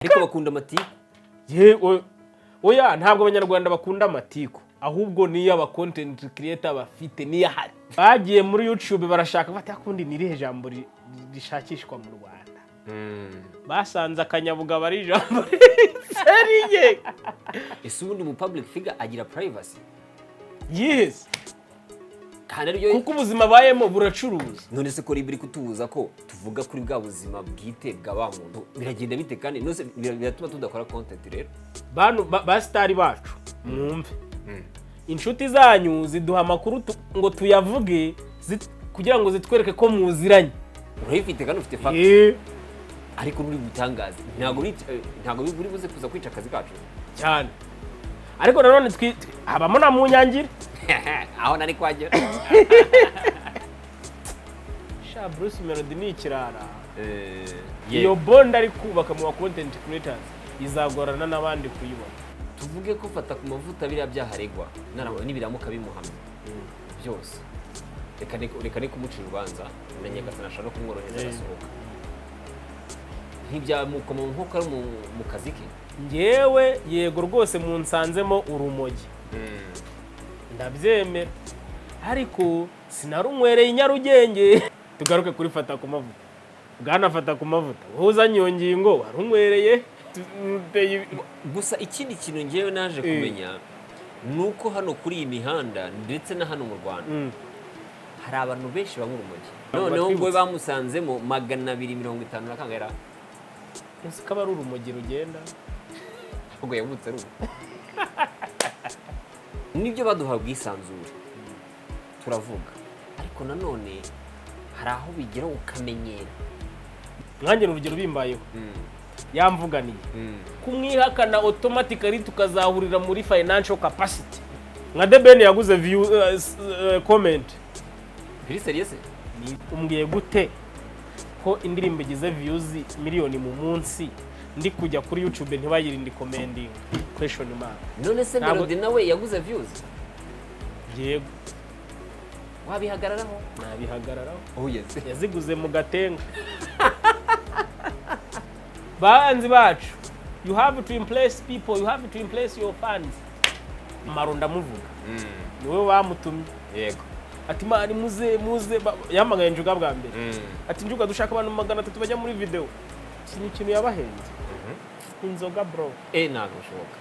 Ariko bakunda amatiku. Yewe, oya, ntabwo Abanyarwanda bakunda amatiku, ahubwo niyo aba content creator bafite niyo ahari. Bagiye muri YouTube barashaka, bati: "Akundi ni irihe jambo rishakishwa mu Rwanda?" Basanze akanyabugabo ari ijambo sérieux. Ese ubundi mu public figure agira privacy? Yes. Kandi aribyo. Kuko ubuzima abayemo buracuruza. None se ko RIB iri kutubuza ko tuvuga kuri bwa buzima bwite bwa wa muntu, biragenda bite? Kandi none se biratuma tudakora content rero? Bantu ba star bacu, mwumve, inshuti zanyu ziduha amakuru ngo tuyavuge kugira ngo zitwereke ko muziranye. Urayifite kandi ufite fact, ariko nturi butangaze. Ntabwo buri buze kuza kwica akazi kacu. Cyane, ariko nanone habamo na munyangire. Aho nari kwagera. Sha, Bruce Melody ni ikirara. Iyo bond ari kubaka mu ba content creators izagorana n'abandi kuyibona. Tuvuge ko fata ku mavuta biriya byaharegwa nibiramuka bimuhamye byose, reka ne kumucira urubanza, na Nyagasani ashobora no kumworohereza agasohoka, ntibyamukoma mu nkokora mu kazi ke? Ngewe yego rwose munsanzemo urumogi, ndabyemera, ariko sinarunywereye i Nyarugenge. Tugaruke kuri Fata ku Mavuta. Bwana Fata ku Mavuta, wowe uzanye iyo ngingo, warunywereye? Gusa ikindi kintu ngewe naje kumenya ni uko hano kuri iyi mihanda ndetse na hano mu Rwanda hari abantu benshi banywa urumogi. Noneho ngo Batwibutse. bamusanzemo 250 na kangahe? Ese ko aba ari urumogi rugenda? Ubwo yavutse ari ubu. Nibyo, baduha ubwisanzure turavuga, ariko nanone hari aho bigera ukamenyera. Nkanjye ni urugero, bimbayeho yamvuganiye kumwihakana automatically tukazahurira muri financial capacity, nka The Ben yaguze view, comment. Biri sérieux se? Umbwiye gute ko indirimbo igize views miliyoni mu munsi, ndi kujya kuri YouTube ntibayirinde commenting question mark? None se Melody nawe yaguze views? Yego. Wabihagararaho? Nabihagararaho. Oh yes. Yaziguze mu Gatenga. Banzi bacu, you have to impress people, you have to impress your fans. Maro ndamuvuga, niwe bamutumye. Ati: "Man, muze muze." Yamagaye Njuga bwa mbere, ati: "Njuga, dushaka abantu 300 bajya muri video." Si ni ikintu yabahenze inzoga, bro? Eh, ntabwo bishoboka.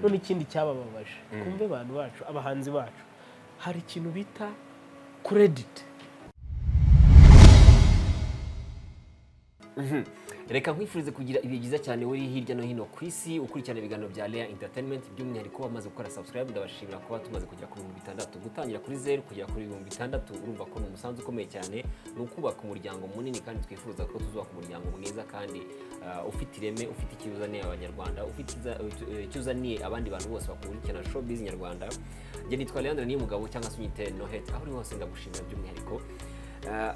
None ikindi cyabababaje, kumve abantu bacu, abahanzi bacu, hari ikintu bita credit. Reka nkwifurize kugira ibihe byiza cyane uri hirya no hino ku isi ukurikirana ibiganiro bya Lea Entertainment, by'umwihariko wamaze gukora subscribe. Ndabashimira kuba tumaze kugera ku 6000. Gutangira kuri zeru kugera kuri 6000, urumva ko ni umusanzu ukomeye cyane, ni ukubaka umuryango munini, kandi twifuza ko tuzubaka umuryango mwiza kandi ufite ireme, ufite icyo uzaniye Abanyarwanda, ufite icyo uzaniye abandi bantu bose bakurikirana showbiz nyarwanda. Njye nitwa Leandre Niyomugabo, cyangwa se unyite Nohet. Aho uri hose ndagushimira by'umwihariko.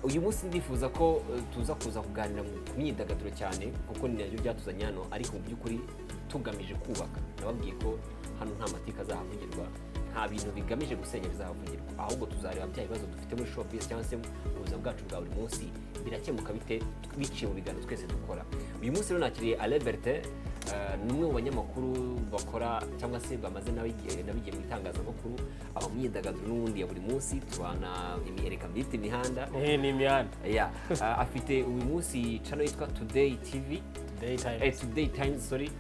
Uyu munsi ndifuza ko tuza kuza kuganira ku myidagaduro cyane, kuko ni nabyo byatuzanye hano, ariko mu by'ukuri tugamije kubaka. Nababwiye ko hano nta mateka azahavugirwa, nta bintu bigamije gusenya bizahavugirwa, ahubwo tuzareba bya bibazo dufite muri showbiz cyangwa se mu buzima bwacu bwa buri munsi, birakemuka bite biciye mu biganiro twese dukora. Uyu munsi rero nakiriye Alain Bertin, ni umwe mu banyamakuru bakora cyangwa se bamaze nabigiye mu itangazamakuru, aba mu myidagaduro n'ubundi ya buri munsi tubana, reka mbyite imihanda. Eh, ni imihanda. Yeah. Afite uyu munsi channel yitwa Today TV. Today Times. Today Times, sorry.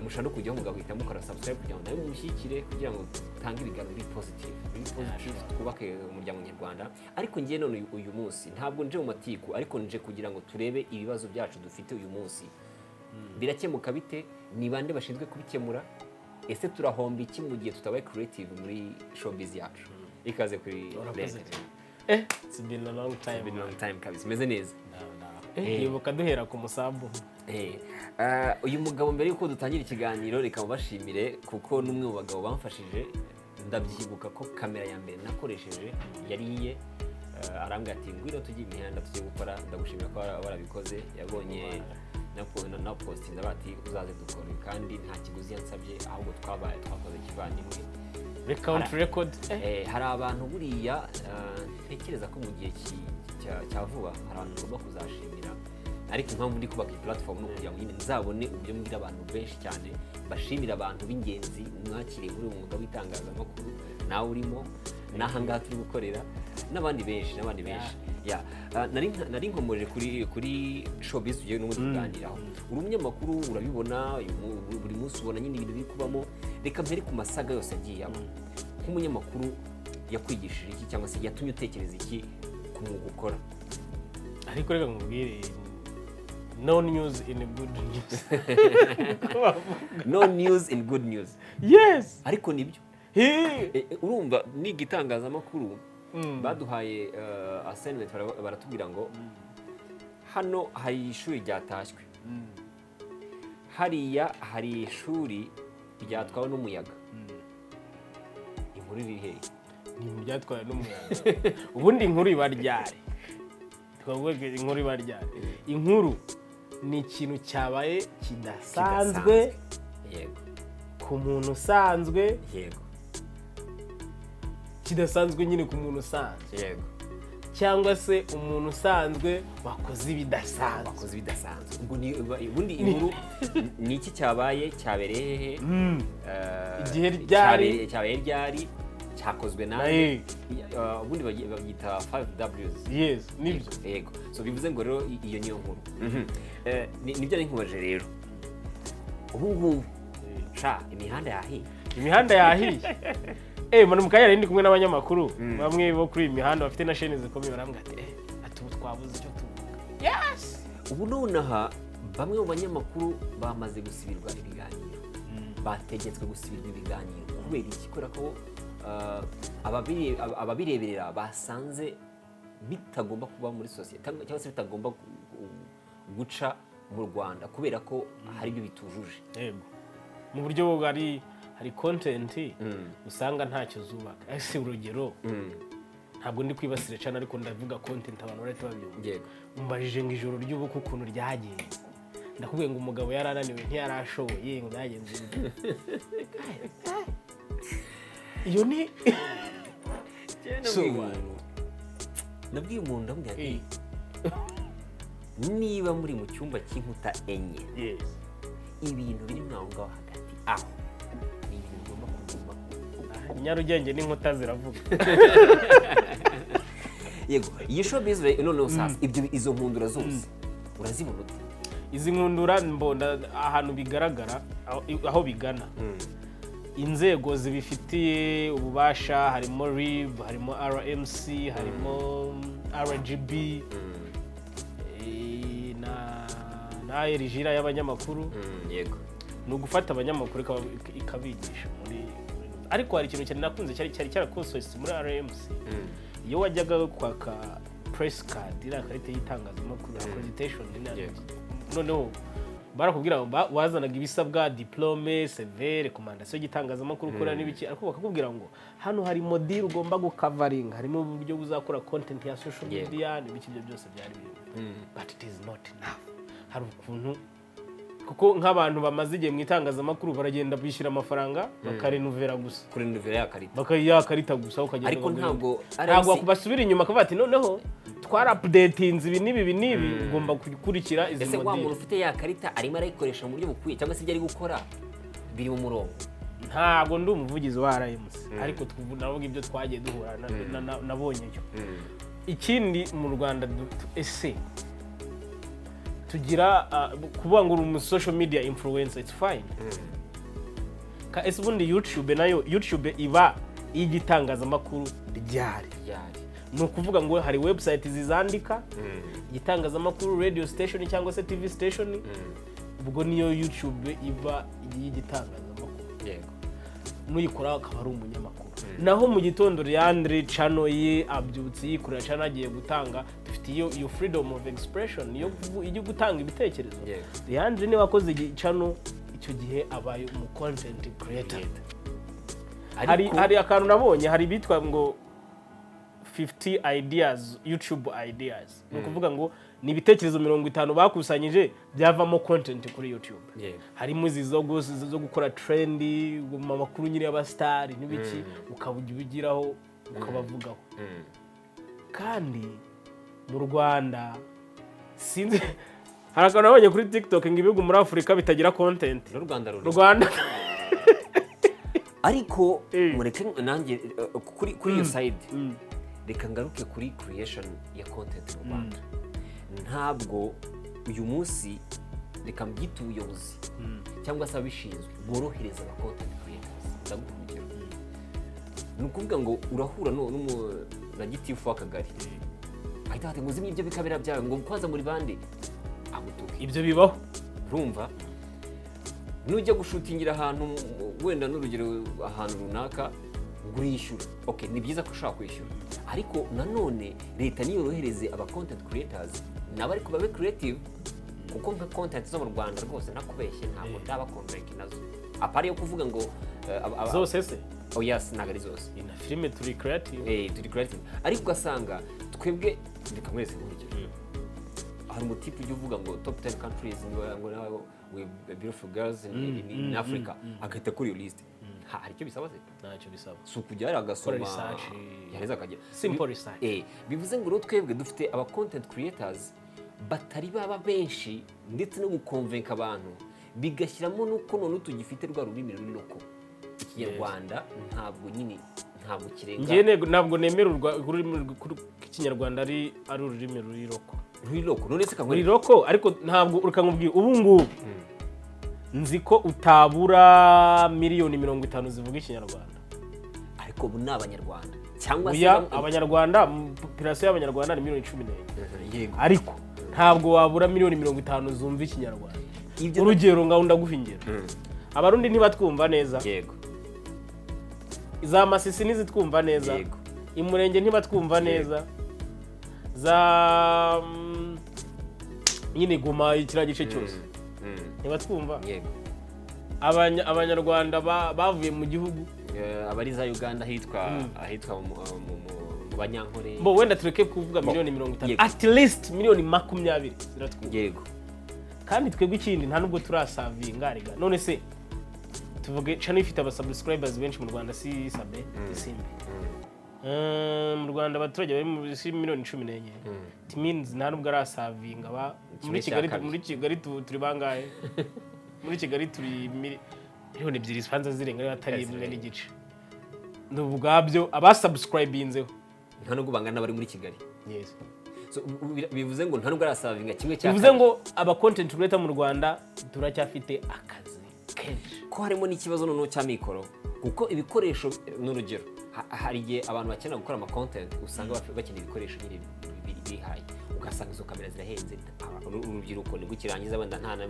Mushobora no kujyaho mugahita mukora subscribe kugira ngo nawe mumushyigikire, kugira ngo dutange ibiganiro biri positive, biri positive, twubake umuryango nyarwanda. Ariko ngiye none uyu munsi ntabwo nje mu matiku, ariko nje kugira ngo turebe ibibazo byacu dufite uyu munsi birakemuka bite, ni bande bashinzwe kubikemura, ese turahomba iki mu gihe tutabaye creative muri showbiz yacu? Ikaze kuri Urakoze Leta. cyane. Eh, it's been a long time. It's been a long time kabisa. Umeze neza? Eh, ndibuka duhera ku musambu. Uyu mugabo, mbere yuko dutangira ikiganiro, reka mubashimire kuko ni umwe mu bagabo bamfashije. Ndabyibuka ko kamera ya mbere nakoresheje yari iye. Arambwira ati: "Ngwino tujye imihanda, tujye gukora." Ndagushimira ko warabikoze. Yabonye na postinze bati: "Uzaze dukore," kandi nta kiguzi yansabye, ahubwo twabaye twakoze kivandimwe. Recount record. Hari abantu buriya, ntekereza ko mu gihe cya vuba hari abantu tugomba kuzashimira. Ariko impamvu ndi kubaka iyi platform ni ukugira ngo nyine nzabone uburyo mbwira abantu benshi cyane, bashimira abantu b'ingenzi mwakiriye muri uyu mwuga w'itangazamakuru, nawe urimo, n'aha ngaha turi gukorera, n'abandi benshi, n'abandi benshi. Ya, nari nkomoje kuri showbiz tugiye n'ubundi kuganiraho. Uri umunyamakuru, urabibona, buri munsi ubona nyine ibintu biri kubamo. Reka mpere ku masaga yose agiye aba. Nk'umunyamakuru, yakwigishije iki cyangwa se yatumye utekereza iki ku mwuga ukora? Ariko reka nkubwire, no news in good news. Niko bavuga. No news in good news. Yes. Ariko nibyo. Urumva niga itangazamakuru, baduhaye assignment, baratubwira ngo hano hari ishuri ryatashywe, hariya hari ishuri ryatwawe n'umuyaga. Inkuru iri hehe? Ni ibintu byatwawe n'umuyaga. Ubundi inkuru iba ryari? Twavuga ko inkuru iba ryari? Inkuru ni ikintu cyabaye kidasanzwe ku muntu usanzwe. Kidasanzwe nyine ku muntu usanzwe, cyangwa se umuntu usanzwe wakoze ibidasanzwe. Wakoze ibidasanzwe. Ubwo ni ubundi inkuru ni iki cyabaye, cyabereye hehe? Igihe ryari? Cyabereye ryari, cyakozwe nande? Ubundi babyita 5 Ws. Yes, nibyo. Yego, so bivuze ngo rero iyo niyo nkuru. Nibyo nari nkubaje rero. Ubu ngubu sha imihanda yahiye. Imihanda yahiye. Mu kanya nari ndi kumwe n'abanyamakuru bamwe bo kuri iyi mihanda bafite na sheni zikomeye, barambwira ati ati ubu twabuze icyo tuvuga. Yes. Ubu nonaha bamwe mu banyamakuru bamaze gusibirwa ibiganiro, bategetswe gusibirwa ibiganiro. Kubera iki? Kubera ko ababireberera basanze bitagomba kuba muri sosiyete cyangwa se bitagomba guca mu Rwanda kubera ko hari ibyo bitujuje. Yego, mu buryo bwari hari content usanga ntacyo zubaka. Ese urugero, ntabwo ndi kwibasira cyane, ariko ndavuga content abantu barahita babyumva. Umbajije ngo ijoro ry'ubukwe ukuntu ryagenze, ndakubwiye ngo umugabo yari ananiwe, ntiyarashoboye, ngo byagenze bite. Iyo ni So, Nabwiye umuntu, ndamubwira nti niba muri mu cyumba cy'inkuta 4, ibintu biri mwaho ngaho hagati aho ni ibintu bigomba kuguma. Nyarugenge n'inkuta ziravuga. Yego, iyi showbiz noneho sasa, ibyo izo nkundura zose urazibona ute? Izi nkundura mbona ahantu bigaragara, aho bigana, inzego zibifitiye ububasha harimo RIB, harimo RMC, harimo RGB, na ARG y'abanyamakuru. Ni ugufata abanyamakuru ikabigisha muri, ariko hari ikintu cyane nakunze cyari cyarakosohotse muri RMC. Iyo wajyaga kwaka press card, iriya karita y'itangazamakuru, accreditation, noneho barakubwira ngo wazanaga ibisabwa, diplôme, CV, recommandation y'igitangazamakuru ukora n'ibiki, ariko bakakubwira ngo hano hari module ugomba gukavaringa, harimo uburyo buzakora content ya social media n'ibiki, ibyo byose byari birimo, but it is not enough. Hari ukuntu, kuko nk'abantu bamaze igihe mu itangazamakuru baragenda bishyura amafaranga bakarenuvera gusa. Kuri renuvera ya karita. Bakayiha karita gusa, ukagenda Ariko ukagura. ntabwo Ntabwo RMC basubira inyuma akavuga ati noneho twarapudetinze ibi n'ibi, ibi n'ibi, ugomba gukurikira izi Ese wa muntu module. ufite ya karita arimo arayikoresha mu buryo bukwiye, cyangwa se ibyo ari gukora biri mu murongo? Ntabwo ndi umuvugizi wa RMC, ariko navuga ibyo twagiye duhura nabonyeyo. Ikindi, mu Rwanda ese tugira kuvuga ngo uri umu social media influencer, it's fine. Ese ubundi YouTube nayo, YouTube iba iy'igitangazamakuru ryari? Ryari? Ni ukuvuga ngo hari website zizandika, igitangazamakuru, radio station cyangwa se TV station, ubwo niyo YouTube iba iy'igitangazamakuru, nuyikora akaba ari umunyamakuru. Naho mu gitondo Leandre channel ye abyutse yikorera channel, agiye gutanga, dufite iyo freedom of expression yo gutanga ibitekerezo. Leandre niba akoze channel, icyo gihe abaye umu content creator. Hari Ariko hari akantu nabonye, hari ibitwa ngo 50 ideas, YouTube ideas. Ni ukuvuga ngo ni ibitekerezo 50 bakusanyije byavamo content kuri YouTube. Harimo izi zo gukora trendy mu makuru nyine y'abasitari n'ibiki, ukaba ujya ubigiraho ukabavugaho. Kandi mu Rwanda sinzi Hari akantu nabonye kuri TikTok ngo ibihugu muri Afurika bitagira content, n'u Rwanda ruri. Rwanda. Ariko mureke nanjye kuri iyo side, reka ngaruke kuri creation ya content mu Rwanda. Ntabwo uyu munsi, reka mbyite ubuyobozi cyangwa se ababishinzwe, borohereza aba content creators. Ndaguha urugero. Ni ukuvuga ngo urahura na gitifu w'akagari, ahita ati ngo uzimye ibyo bikamera byawe, ngo kwaza muri bande, agutuke. Ibyo bibaho. Urumva, nujya gushootingira ahantu, wenda n'urugero ahantu runaka, ngo urishyura. Okay, ni byiza ko ushobora kwishyura, ariko nanone leta niyorohereze aba content creators nabo, ariko babe creative, kuko nka content zo mu Rwanda rwose, ntakubeshye, ntabwo ndaba convainced nazo, apart yo kuvuga ngo Zose se? Oh yes, ntabwo ari zose. Ni na filime, turi creative. Turi creative, ariko ugasanga twebwe, reka mwese nk'urugero, hari umutipe ujya uvuga ngo top 10 countries ngo nawe with beautiful girls in Africa, agahita kuri iyo list. Hari icyo bisaba se? Ntacyo bisaba. Si ukujya hariya agasoma, Gukora research. Yarangiza akajya Simple research. Bivuze ngo rero twebwe dufite aba content creators batari baba benshi, ndetse no guconvinca abantu bigashyiramo n'uko none tugifite rwa rurimi ruri local, Ikinyarwanda, ntabwo nyine, ntabwo kirenga. Njye ntabwo nemera ururimi rw'Ikinyarwanda ari ururimi ruri local. Ruri local, none se Ruri kankwereke. Local, ariko ntabwo ukamubwira ubu ngubu nzi ko utabura miliyoni 50 zivuga Ikinyarwanda. Ariko ubu ni Abanyarwanda cyangwa se Oya, Abanyarwanda, population y'Abanyarwanda ni miliyoni 14. Yego. Ariko ntabwo wabura miliyoni 50 zumva Ikinyarwanda. Ibyo Urugero, ngaho ndaguha ingero: Abarundi ntibatwumva neza, za Masisi ntizitwumva neza, Imurenge ntibatwumva neza, za nyine Goma, kiriya gice cyose ntibatwumva. Abanyarwanda bavuye mu gihugu, Abari za Uganda, ahitwa mu Banyankore. Bo wenda tureke kuvuga miliyoni 50, at least miliyoni 20 ziratwumva. Kandi twebwe ikindi, nta nubwo turaservinga rega. None se tuvuge channel ifite abasubscribers benshi mu Rwanda si Sabe Isimbi? Mu Rwanda abaturage bari muri si miliyoni 14. It means nta nubwo araservinga ba Kimwe muri cya Kigali. kabiri. Muri Kigali turi bangahe? Muri Kigali turi miliyoni 2 zibanza zirenga, niba atari 1.5. Ni ubwabyo abasubscribinzeho. Nta nubwo bangana n'abari muri Kigali. Yes. So, bivuze ngo nta nubwo araservinga kimwe cya Bivuze kabiri. ngo aba content creator mu Rwanda turacyafite akazi kenshi. Ko harimo n'ikibazo noneho cya mikoro, kuko ibikoresho, n'urugero, hari igihe abantu bakenera gukora ama content usanga bakeneye ibikoresho nyine bihaye, ugasanga izo kamera zirahenze. Urubyiruko nibwo ukirangiza, wenda nta nta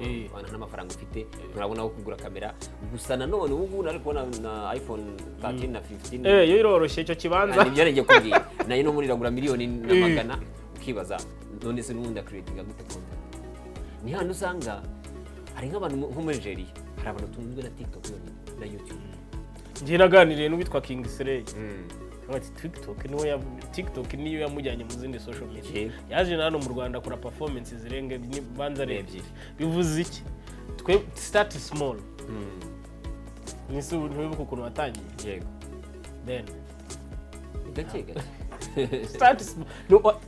n'amafaranga ufite, nturabona aho kugura kamera. Gusa nanone ubu ngubu nari kubona na iPhone 13 na 15. Yo iroroshye icyo kibanza. Nibyo ngiye kubwira, nayo no muri iragura miliyoni na magana. Ukibaza, none se n'ubundi acreatinga gute content? Ni hano usanga hari nk'abantu nko muri Nigeria, hari abantu batunzwe na TikTok yonyine na YouTube. Njye naganiriye n'uwitwa King Slay. Ati TikTok niwe ya TikTok niyo yamujyanye mu zindi social media. Yaje na hano mu Rwanda akora performance zirenga banza ari ebyiri. Bivuze iki? Twe start small. Nise ubu ntiwibuka ukuntu watangiye? Yego. Then Ni gake gake. Start small. No,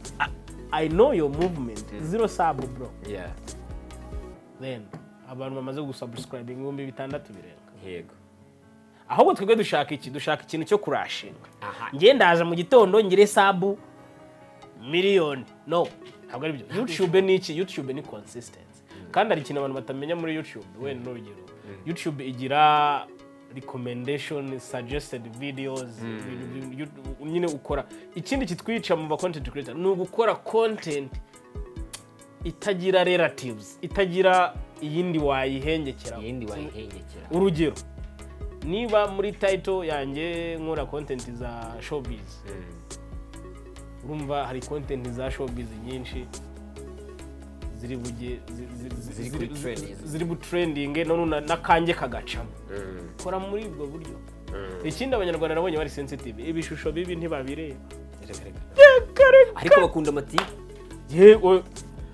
I know your movement, zero sub, bro. Then abantu bamaze gusubscribe 6000 birenga. Ahubwo twebwe dushaka iki? Dushaka ikintu cyo kurushinga. Njye ndaza mu gitondo ngire sub miliyoni. No, ntabwo ari byo. YouTube ni iki? YouTube ni consistency. Kandi hari ikintu abantu batamenya muri YouTube. Wenda n'urugero, YouTube igira recommendation, suggested videos, nyine ukora. Ikindi kitwica mu ba content creator ni ugukora content itagira relatives, itagira iyindi wayihengekera. Iyindi wayihengekera. Urugero, niba muri title yanjye nkora content za showbiz, urumva hari content za showbiz nyinshi ziri bujye Ziri kuri trend. Ziri butrendinge, none n'akanjye kagacamo. Kora muri ubwo buryo. Ikindi, Abanyarwanda nabonye bari sensitive, ibishusho bibi ntibabireba. Reka reka, ariko bakunda amatiku. Yewe,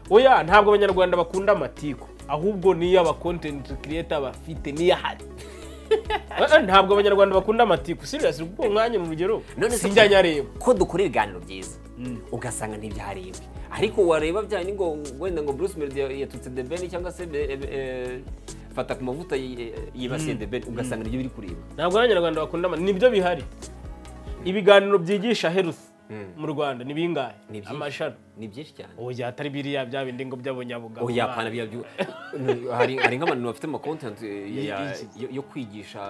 oya, ntabwo Abanyarwanda bakunda amatiku, ahubwo niyo aba content creator bafite niyo ahari. Ntabwo Abanyarwanda bakunda amatiku, serious, kuko umwanya mu rugero None se sinjya nyareba. Ko dukora ibiganiro byiza ugasanga ntibyarebwe, Ariko wareba bya ni ngo wenda ngo Bruce Melody yatutse The Ben, cyangwa se Fata ku Mavuta yibasiye The Ben, ugasanga nibyo biri kureba. Ntabwo Abanyarwanda bakunda nibyo bihari. Ibiganiro byigisha health mu Rwanda ni bingahe? Ni byinshi. Amashami. Ni byinshi cyane. Oya, atari biriya bya bindi ngo by'abunyabugabo. Oya, pana bya byo hari nk'abantu bafite ama content Iki? yo kwigisha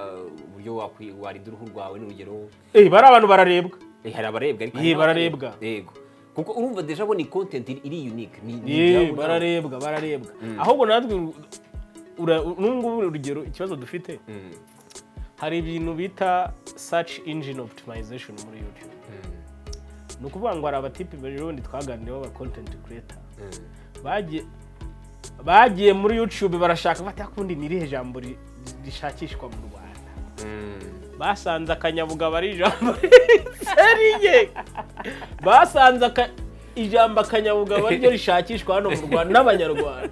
uburyo warinda uruhu rwawe, n'urugero. Bari abantu bararebwa. Hari abarebwa, ariko Eh, hari bararebwa. Yego, kuko urumva déjà bo ni content iri unique, ni ibyabo. Bararebwa, bararebwa. Ahubwo natwe n'ubu ngubu, urugero, ikibazo dufite, hari ibintu bita search engine optimization muri YouTube. Ni ukuvuga ngo hari abatipe rero bundi twaganiriyeho, aba content creator, bagiye muri YouTube barashaka, bati akundi ni irihe jambo rishakishwa mu Rwanda? Basanze akanyabugabo ari ijambo sérieux. Basanze ijambo akanyabugabo ariryo rishakishwa hano mu Rwanda n'Abanyarwanda.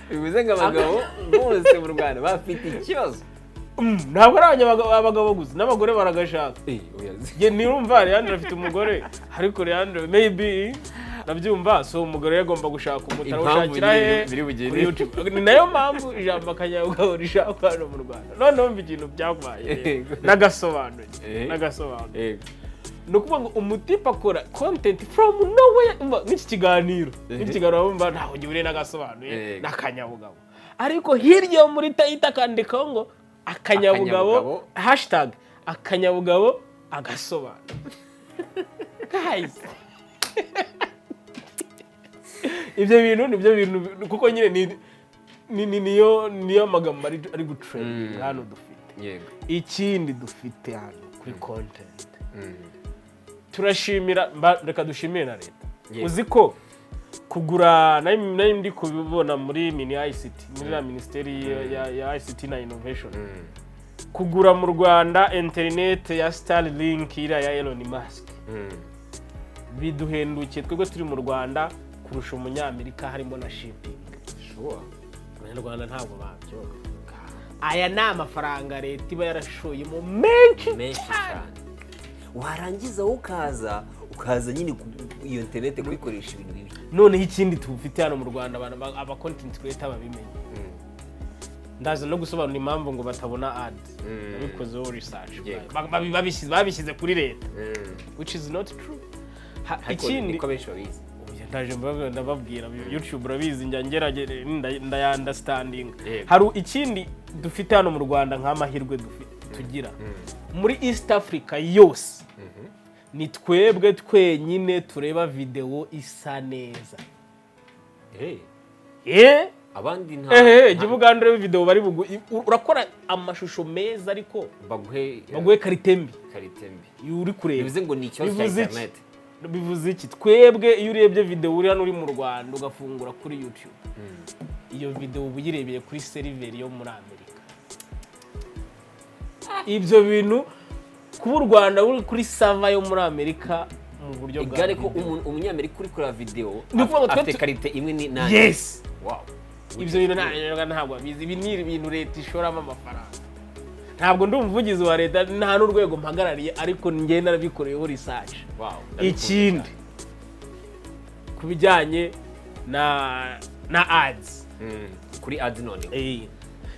Bivuze ngo abagabo bose mu Rwanda bafite ikibazo. Ntabwo ari abagabo gusa, n'abagore baragashaka. Oya. Njye nirumva Leandre afite umugore, ariko Leandre maybe nabyumva, so umugore agomba gushaka umuti. Impamvu Arawushakira he? biri bugende. Kuri YouTube. Ni nayo mpamvu ijambo akanyabugabo rishakwa hano mu Rwanda. Noneho mva ikintu byabaye rero. N'agasobanuye. N'agasobanuye. Ni ukuvuga ngo umutipe akora content from nowhere. Umva nk'iki kiganiro wumva ntaho gihuriye n'agasobanuye n'akanyabugabo, ariko hirya yo muri title akandikaho ngo akanyabugabo, Akanyabugabo. #akanyabugabo agasobanura. Guys, ibyo bintu nibyo bintu, kuko nyine ni niyo magambo ari gutrending hano dufite. Ikindi dufite hano kuri content, turashimira reka dushimire na leta. Uzi ko kugura, nari ndi kubibona muri mini ICT, muri ya minisiteri ya ICT na innovation, kugura mu Rwanda internet ya Starlink, iriya ya Elon Musk, biduhendukiye twebwe turi mu Rwanda kurusha Umunyamerika, harimo na shipping. Abanyarwanda ntabwo babyumva. Aya ni amafaranga leta iba yarashoyemo menshi. Menshi cyane. Warangiza wowe ukaza nyine iyo interineti kuyikoresha ibintu bibi. Noneho ikindi tufite hano mu Rwanda, abantu aba content creator babimenye. Ndaza no gusobanura impamvu ngo batabona ads. Nabikozeho research. Babishyize kuri leta, which is not true. Ariko Ikindi niko benshi babizi. Oya, ndaje ndababwira. YouTube urabizi, njya ngeragere ndaya understanding. Hari ikindi dufite hano mu Rwanda nk'amahirwe tugira muri East Africa yose, ni twebwe twenyine tureba videwo isa neza. Abandi nta Ehe, jya Uganda urebe videwo bari bugu, urakora amashusho meza ariko baguhe baguhe qualité mbi. Qualité mbi. Iyo uri kureba. Bivuze ngo ni ikibazo cya Bivuze iki? interineti. Bivuze iki? Twebwe iyo urebye videwo uri hano, uri mu Rwanda, ugafungura kuri YouTube, iyo videwo uba uyirebeye kuri server yo muri Amerika. Ibyo bintu, kuba u Rwanda ruri kuri server yo muri Amerika mu buryo bwa Igare ko video. Umunyamerika uri kureba videwo Ni ukuvuga ngo twe afite qualité imwe ni nanjye. Yes. Wow. Ibyo bintu ntabwo babizi. Ibi ni ibintu leta ishoramo amafaranga. Ntabwo ndi umuvugizi wa leta, nta n'urwego mpagarariye, ariko njye narabikoreyeho research. Wow. Ikindi ku bijyanye na ads. Kuri ads noneho.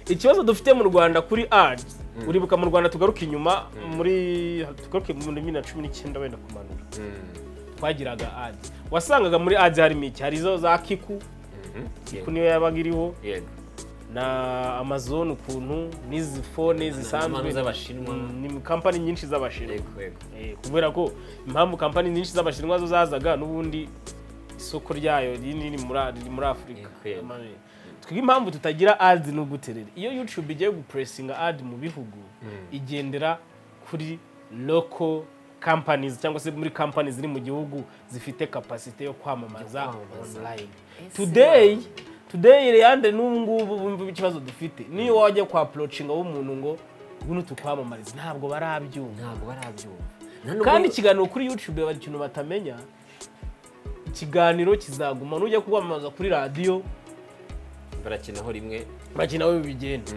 Ikibazo dufite mu Rwanda kuri ads, uribuka mu Rwanda, tugaruke inyuma muri, tugaruke muri 2019 wenda kumanura, twagiraga ads. Wasangaga muri ads harimo iki? Hari izo za Kikuu. Kikuu niyo yabaga iriho na Amazon ukuntu n'izi phone zisanzwe. N'amanu z'Abashinwa. Ni kampani nyinshi z'Abashinwa. yego yego Kubera ko impamvu kampani nyinshi z'Abashinwa zo zazaga, n'ubundi isoko ryayo rinini riri muri Afurika. Yego, yego. Twebwe impamvu tutagira ads ni uguterera iyo YouTube igiye guplacinga ad mu bihugu, igendera kuri local companies cyangwa se muri companies ziri mu gihugu zifite capacity yo kwamamaza Yo kwamamaza. online. Ese Today Leandre, n'ubu ngubu bumva ikibazo dufite, niyo wajya kwa approachinga w'umuntu ngo ngwino tukwamamarize, ntabwo barabyumva. Ntabwo barabyumva. Nta nubwo- Kandi ikiganiro kuri YouTube, bari ikintu batamenya, ikiganiro kizaguma. Nujya kwamamaza kuri radiyo, barakinaho rimwe. bakina bigenda,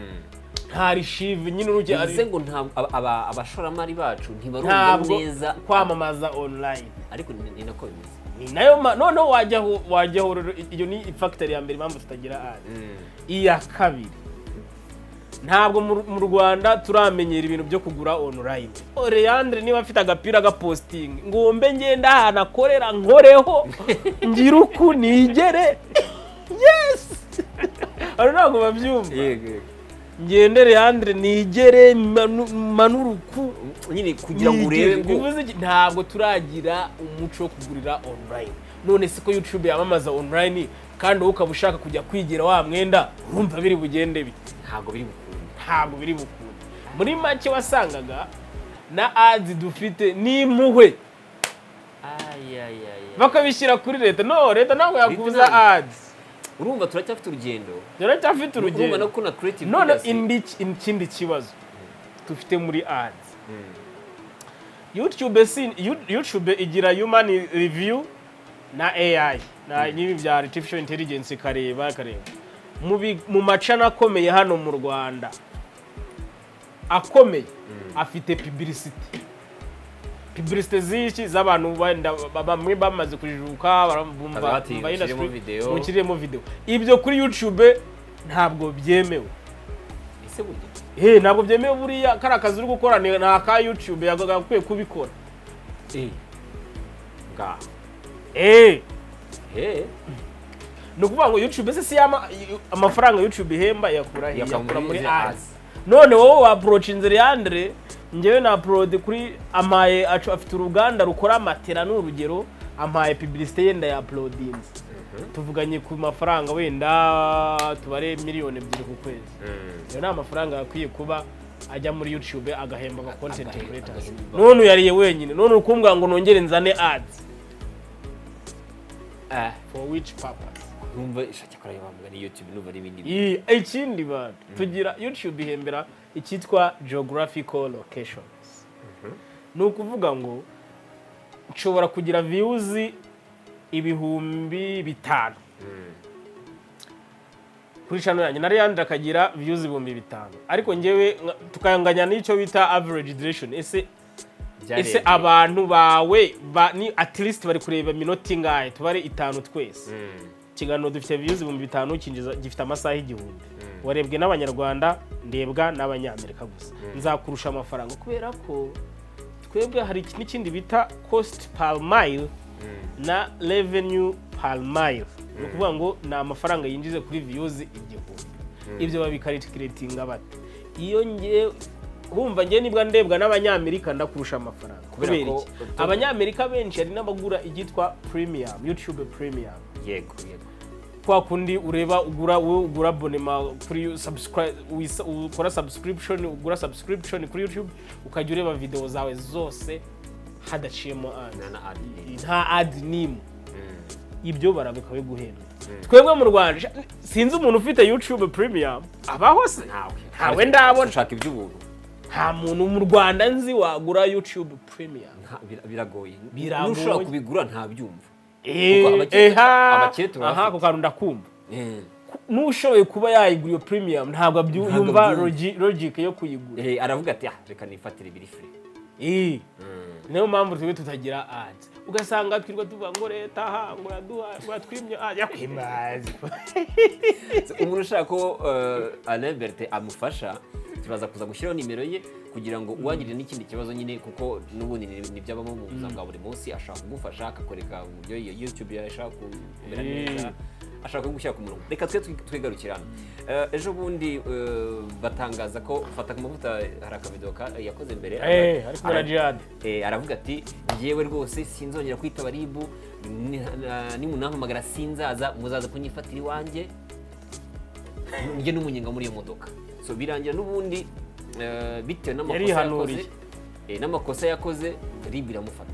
nta archive nyine urujya. Bivuze ngo ntabwo abashoramari bacu ntibarumva Ntabwo neza kwamamaza online. Ariko ni nako bimeze. Ni nayo noneho wajyaho rero, iyo ni factor ya mbere impamvu tutagira ads. Iya kabiri, ntabwo mu Rwanda turamenyera ibintu byo kugura online. Leandre niba afite agapira gapostinga, ngombe ngenda ahantu akorera, nkoreho, ngire uku nigere. Yes, hano ntabwo babyumva. Yego. Ngende Leandre nigere manure uku. Nyine kugira ngo urebe ngo Bivuze iki? Ntabwo turagira umuco wo kugurira online. None se ko YouTube yamamaza online, kandi wowe ukaba ushaka kujya kwigira wa mwenda, urumva biri bugende bite? Ntabwo biri bukunde. Ntabwo biri bukunde. Muri make, wasangaga na ads dufite n'impuhwe bakabishyira kuri leta. No, leta ntabwo yakubuza ntabwo. ads. Urumva turacyafite urugendo. Turacyafite Urumva urugendo. no kuna creative None industry. Indi ikindi kibazo dufite muri ads, YouTube, si YouTube igira human review na AI na n'ibi bya artificial intelligence, ikareba mu ma channel akomeye hano mu Rwanda, akomeye afite publicité z'iki, z'abantu wenda bamwe bamaze kujijuka, barumva Baza bati, bumva "Mushyiremo industry, video." Mushyiremo video. Ibyo kuri YouTube ntabwo byemewe. Ese burya? He, ntabwo byemewe. Buriya kariya kazi uri gukora ni aka YouTube, yagakwiye kubikora. Ngaho. Ni ukuvuga ngo YouTube se si amafaranga YouTube ihemba yakura he? Yakura Yakura muri muri ads. Ads. None wowe wa approachinze Leandre, njyewe na upload kuri amaye afite uruganda rukora matera, ni urugero, ampaye publicité ye, ndaya-uploadinze, tuvuganye ku mafaranga wenda tubare 2 miliyoni ku kwezi. Ayo ni amafaranga yakwiye kuba ajya muri YouTube agahemba aba content creators. Agahemba. None uyariye wenyine. None ukumbwira ngo nongere nzane ads, for which purpose? Numva ishaka bavuga ni YouTube, numva n'ibindi. Ikindi bantu tugira, YouTube ihembera icyitwa geographical locations. Ni ukuvuga ngo nshobora kugira views 5000 kuri channel yanjye, na Leandre akagira views 5000, ariko njyewe tukanganya n'icyo bita average duration. Ese abantu bawe ni at least bari kureba iminota ingahe? Tubare 5 twese. Ikiganiro dufite views 5000, kinjiza, gifite amasaha 1000, warebwe n'Abanyarwanda, ndebwa n'Abanyamerika gusa, nzakurusha amafaranga kubera ko twebwe hari n'ikindi bita cost per mile na revenue per mile. Ni ukuvuga ngo ni amafaranga yinjize kuri views 1000. Ibyo babicalculatinga bate? Iyo ngiye bumva ngiye nibwa ndebwa n'Abanyamerika, ndakurusha amafaranga. Kubera Kubera ko iki? Abanyamerika benshi hari n'abagura icyitwa premium, YouTube Premium. Yego. Kwa kundi ureba ugura, wowe ugura abonnement kuri subscribe, ukora subscription, ugura subscription kuri YouTube, ukajya ureba video zawe zose hadaciyemo ad. Nta na ad. Nta ad n'imwe. Ibyo barabikabiguhemba. Twebwe mu Rwanda sinzi umuntu ufite YouTube Premium abaho se. Ntawe. Ntawe ndabona. Ushaka iby'ubuntu. Nta muntu mu Rwanda nzi wagura YouTube Premium. Biragoye. Biragoye. N'ushobora kubigura ntabyumva. Kuko abakire turabafite. Aha, ako kantu ndakumva. N'ushoboye kuba yayigura iyo premium ntabwo Ntabwo yumva abyumva. Logic yo kuyigura. Aravuga ati: "Ah, reka nifatire ibiri free." Niyo mpamvu twebwe tutagira ads, ugasanga twirirwa tuvuga ngo leta aha ngo uraduha, ngo uratwimye ads, yakwima ads. So, umuntu ushaka ko Alain Bertin amufasha, turaza kuza gushyiraho nimero ye kugira ngo uwagirira n'ikindi kibazo nyine, kuko n'ubundi ni ibyabamo mu buzima bwa buri munsi, ashaka kugufasha akakwereka uburyo iyo YouTube yawe ashaka kumera neza, ashaka kugushyira ku murongo. Reka twe twigarukire hano. Ejo bundi batangaza ko Fata ku Mavuta hari akavidewo yakoze mbere. Ari kumwe na Jihad. Aravuga ati: "Njyewe rwose sinzongera kwitaba RIB, nimunampamagara sinzaza, muzaza kunyifatira iwanjye, njye n'umunyenga muri iyo modoka." So birangira n'ubundi bitewe n'amakosa yakoze, Yarihanuriye. N'amakosa yakoze, RIB iramufata.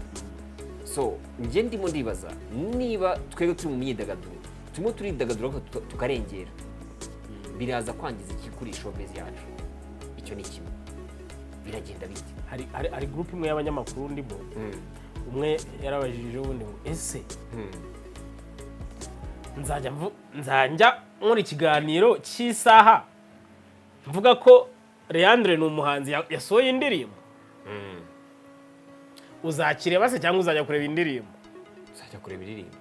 So njye ndimo ndibaza niba twebwe turi mu myidagaduro, turimo turidagadura ariko tukarengera, biraza kwangiza iki kuri showbiz yacu? Icyo ni kimwe. Biragenda bite? Hari group imwe y'abanyamakuru ndimo, umwe yarabajije ubundi ngo: "Ese nzajya nkora ikiganiro cy'isaha mvuga ko Leandre ni umuhanzi yasohoye indirimbo? Uzakireba se cyangwa uzajya kureba indirimbo?" Tuzajya kureba indirimbo.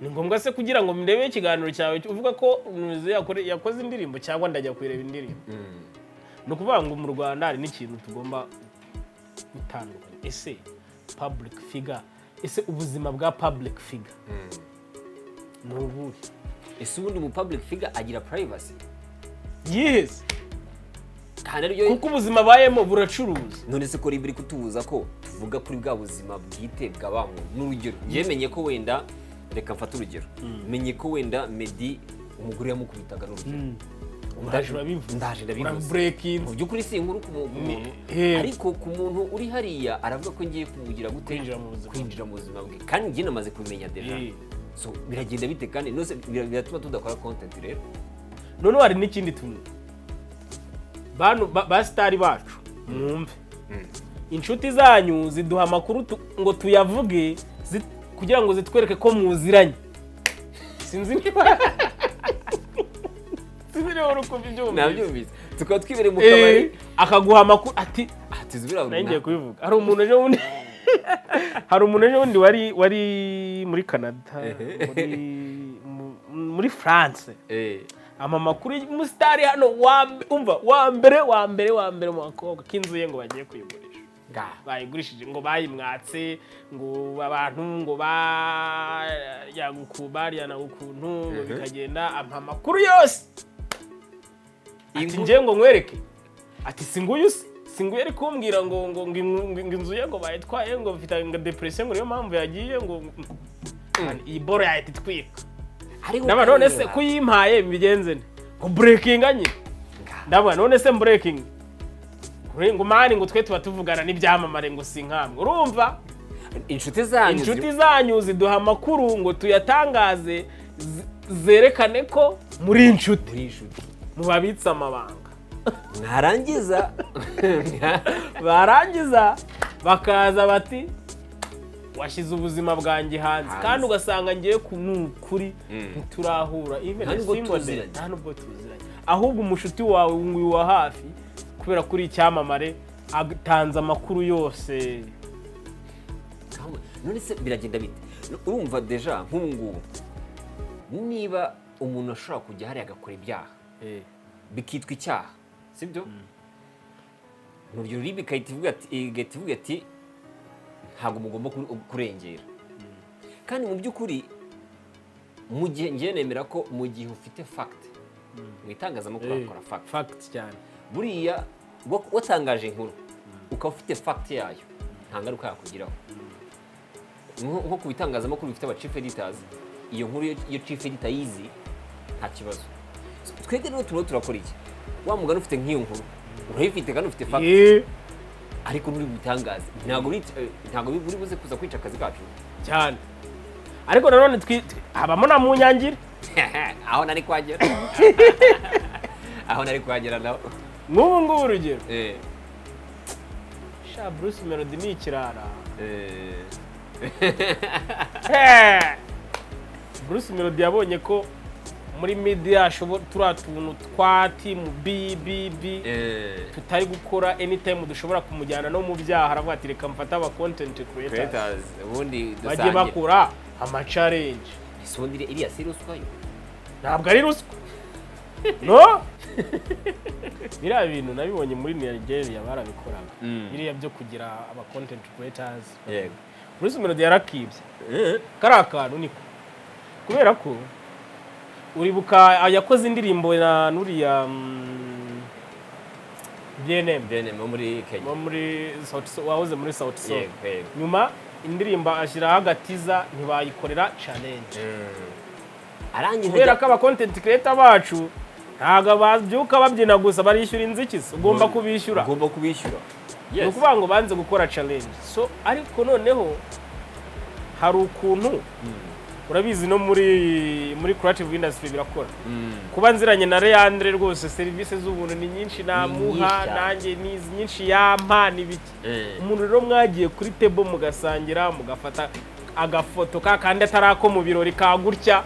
Ni ngombwa se kugira ngo ndebe ikiganiro cyawe uvuga ko Nuzi yakoze indirimbo, cyangwa ndajya kuyireba indirimbo? Ni ukuvuga ngo mu Rwanda hari n'ikintu tugomba gutandukanya. Ese public figure, ese ubuzima bwa public figure ni ubuhe? Ese ubundi mu public figure agira privacy? Yihese? Kandi aribyo. Kuko ubuzima abayemo buracuruza. None se ko RIB iri kutubuza ko tuvuga kuri bwa buzima bwite bwa ba muntu? N'urugero, yemenye ko wenda, reka mfate urugero, menye ko wenda Meddy umugore yamukubitaga, n'urugero. Uraje urabivuze. Ndaje ndabivuze. Uraburekinze. Mu by'ukuri si inkuru ku muntu, ariko ku muntu uri hariya aravuga ko ngiye kumugira gute? Kwinjira mu buzima. Kwinjira mu buzima bwe, kandi njye namaze kubimenya déjà. So biragenda bite? Kandi nose biratuma tudakora content rero. Noneho hari n'ikindi tuntu. Bantu ba star bacu, mwumve, inshuti zanyu ziduha amakuru ngo tuyavuge kugira ngo zitwereke ko muziranye. Sinzi niba uri kumva ibyo wumvise. Nabyumvise, tukaba twibereye mu kabari. Akaguha amakuru ati ati zibira. Nari ngiye kubivuga. Hari umuntu ejo bundi wari muri Canada, muri France, ama makuru y'umusitari hano umva, wa mbere, wa mbere, wa mbere mu bakobwa, k'inzu ye ngo bagiye kuyigurisha, bayigurishije, ngo bayimwatse, ngo abantu ngo baryana ukuntu, ngo bikagenda. Ampa amakuru yose ati njye ngo nkwereke, ati si nguyu se, si nguyu ari kumbwira ngo inzu ye ngo bayitwaye, ngo mfite ngo depression, ngo niyo mpamvu yagiye, ngo iyi boro yahita itwika. Ariko Ndabona none se kuyimpaye mbigenze nte? Ngo breakinga nyine. Ndabona none se breaking, ngo man, ngo twe tuba tuvugana n'ibyamamare, ngo si nkamwe, urumva? Inshuti zanyu Inshuti zanyu ziduha amakuru ngo tuyatangaze, zerekane ko muri inshuti. Muri inshuti. Mubabitse amabanga. Mwarangiza Barangiza bakaza bati washyize ubuzima bwanjye hanze. Hanze. Kandi ugasanga ngiye ku ni ukuri ntiturahura even Nta a nubwo single day, tuziranye. Nta nubwo tuziranye. Ahubwo umushuti wawe nguyu wa hafi, kubera ko uri icyamamare, atanze amakuru yose. None se biragenda bite? Urumva déjà nk'ubu ngubu niba umuntu ashobora kujya hariya agakora ibyaha bikitwa icyaha, sibyo? Ni urugero, RIB igahita ivuga ati ntabwo mugomba kurengera. Kandi mu by'ukuri mu gihe ngiye nemera ko mu gihe ufite fact, mu itangazamakuru bakora fact. Fact cyane. Buriya watangaje inkuru ukaba ufite fact yayo, nta ngaruka yakugiraho. Nko ku bitangazamakuru bifite aba chief editors, iyo nkuru iyo chief editor yizi nta kibazo. So, twebwe rero turimo turakora iki? Wa mugani, ufite nk'iyo nkuru, urayifite kandi ufite fact, ariko nturi bubitangaze, ntabwo buri buze kuza kwica akazi kacu. Cyane, ariko nanone habamo na munyangire. Aho nari kuhagera naho. Nk'ubu ngubu urugero, sha, Bruce Melody ni ikirara. Bruce Melody yabonye ko muri media ashobora turiya tuntu twa team B B B tutari gukora, anytime dushobora kumujyana no mu byaha, aravuga ati reka mfate aba content creators, creators, ubundi bajye dusangire. Bakora ama challenge. Ese ubundi iriya si ruswa yo? Ntabwo ari ruswa, no. Biriya bintu nabibonye muri Nigeria, barabikoraga, biriya byo kugira aba content creators. Bruce Melody yarakibye kariya kantu, niko, kubera ko uribuka yakoze indirimbo na nuriya BNM. BNM wo muri Kenya. Wo muri Sauti Sol, wahoze muri Sauti Sol. yego yego Nyuma indirimbo ashyiraho agatiza, ntibayikorera challenge. Arangiza Kubera ajya ko aba content creator bacu ntabwo babyuka babyina gusa, barishyura inzikizi, ugomba kubishyura. Ugomba kubishyura. Ni ukuvuga ngo banze gukora challenge. So ariko noneho hari ukuntu, urabizi, no muri creative industry birakora. Kuba nziranye na Leandre rwose, serivisi z'ubuntu ni nyinshi namuha, Nyinshi cyane. Nanjye ni nyinshi yampa n'ibiki. Umuntu rero mwagiye kuri table mugasangira, mugafata agafoto ka kandi atari ako mu birori ka gutya,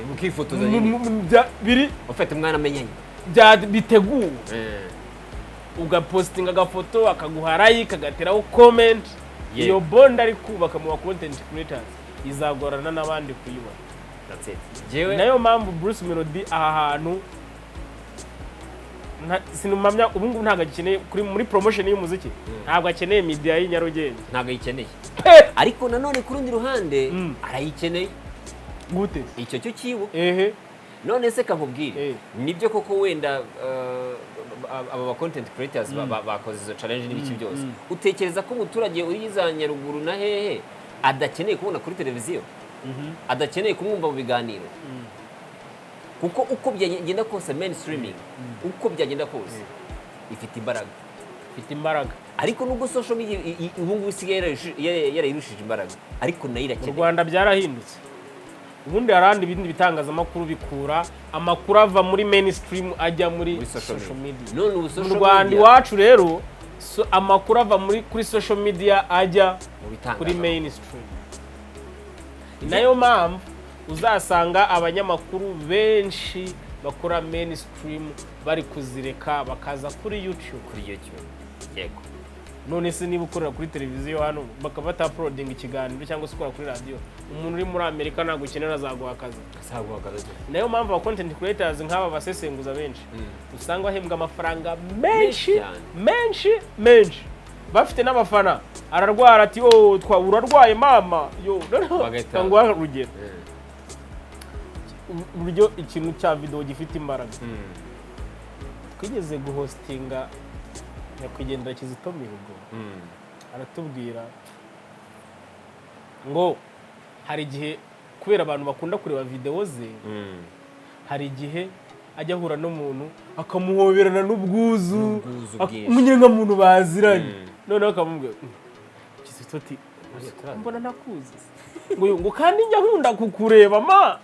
Mukifotoza nyine. Biri ufite umwana amenyanye. Bya biteguwe, ugapostinga agafoto akaguha like, agateraho comment, iyo bond ari kubaka mu ba content creators. Izagorana n'abandi kuyibona. That's it. Jewe Nayo mpamvu Bruce Melody aha hantu sinumamya ubu ngubu ntabwo agikeneye kuri muri promotion y'umuziki, ntabwo akeneye media y'i Nyarugenge. Ntabwo ayikeneye, ariko nanone ku rundi ruhande arayikeneye. Gute? Icyo cyo cyibo. Ehe. None se kankubwire, Eh. nibyo koko wenda aba ba content creators bakoze izo challenge n'ibiki byose, utekereza ko umuturage uri za Nyaruguru na hehe adakeneye kubona kuri televiziyo, adakeneye kumwumva mu biganiro? Kuko uko byagenda kose, mainstreaming, uko byagenda kose, ifite imbaraga. Ifite imbaraga. Ariko nubwo social media ubu ngubu isigaye yarayirushije imbaraga, ariko nayo Mu irakenewe. Rwanda byarahindutse. Ubundi hari ahandi ibindi bitangazamakuru bikura amakuru ava muri mainstream ajya muri muri social social media. media. None ubu Mu social Rwanda media iwacu rero, so, amakuru ava muri kuri social media ajya mu kuri bitangazamakuru. mainstream. Ni nayo mpamvu uzasanga abanyamakuru benshi bakora mainstream bari kuzireka bakaza kuri YouTube. Kuri YouTube, yego. None se niba ukorera kuri televiziyo hano bakaba batauploadinga ikiganiro, cyangwa se ukora kuri radiyo, umuntu uri muri Amerika ntabwo ukenera azaguha akazi. Azaguha akazi. Nayo mpamvu aba content creators nk'aba basesenguza benshi usanga bahembwa amafaranga menshi cyane. Menshi menshi, bafite n'abafana. Ararwara ati: "Oh, twa urarwaye mama yo." Noneho nguhe urugero, uburyo ikintu cya video gifite imbaraga. Twigeze guhostinga nyakwigendera Kizito Mihigo, aratubwira ngo hari igihe, kubera abantu bakunda kureba videwo ze, hari igihe ajya ahura n'umuntu akamuhoberana n'ubwuzu, N'ubwuzu bwinshi. Umunyengamuntu baziranye, noneho akamubwira Kizito ati: Buriya turazi. "Mbona nakuzi se?" Ngo ngo kandi njya nkunda kukureba ma.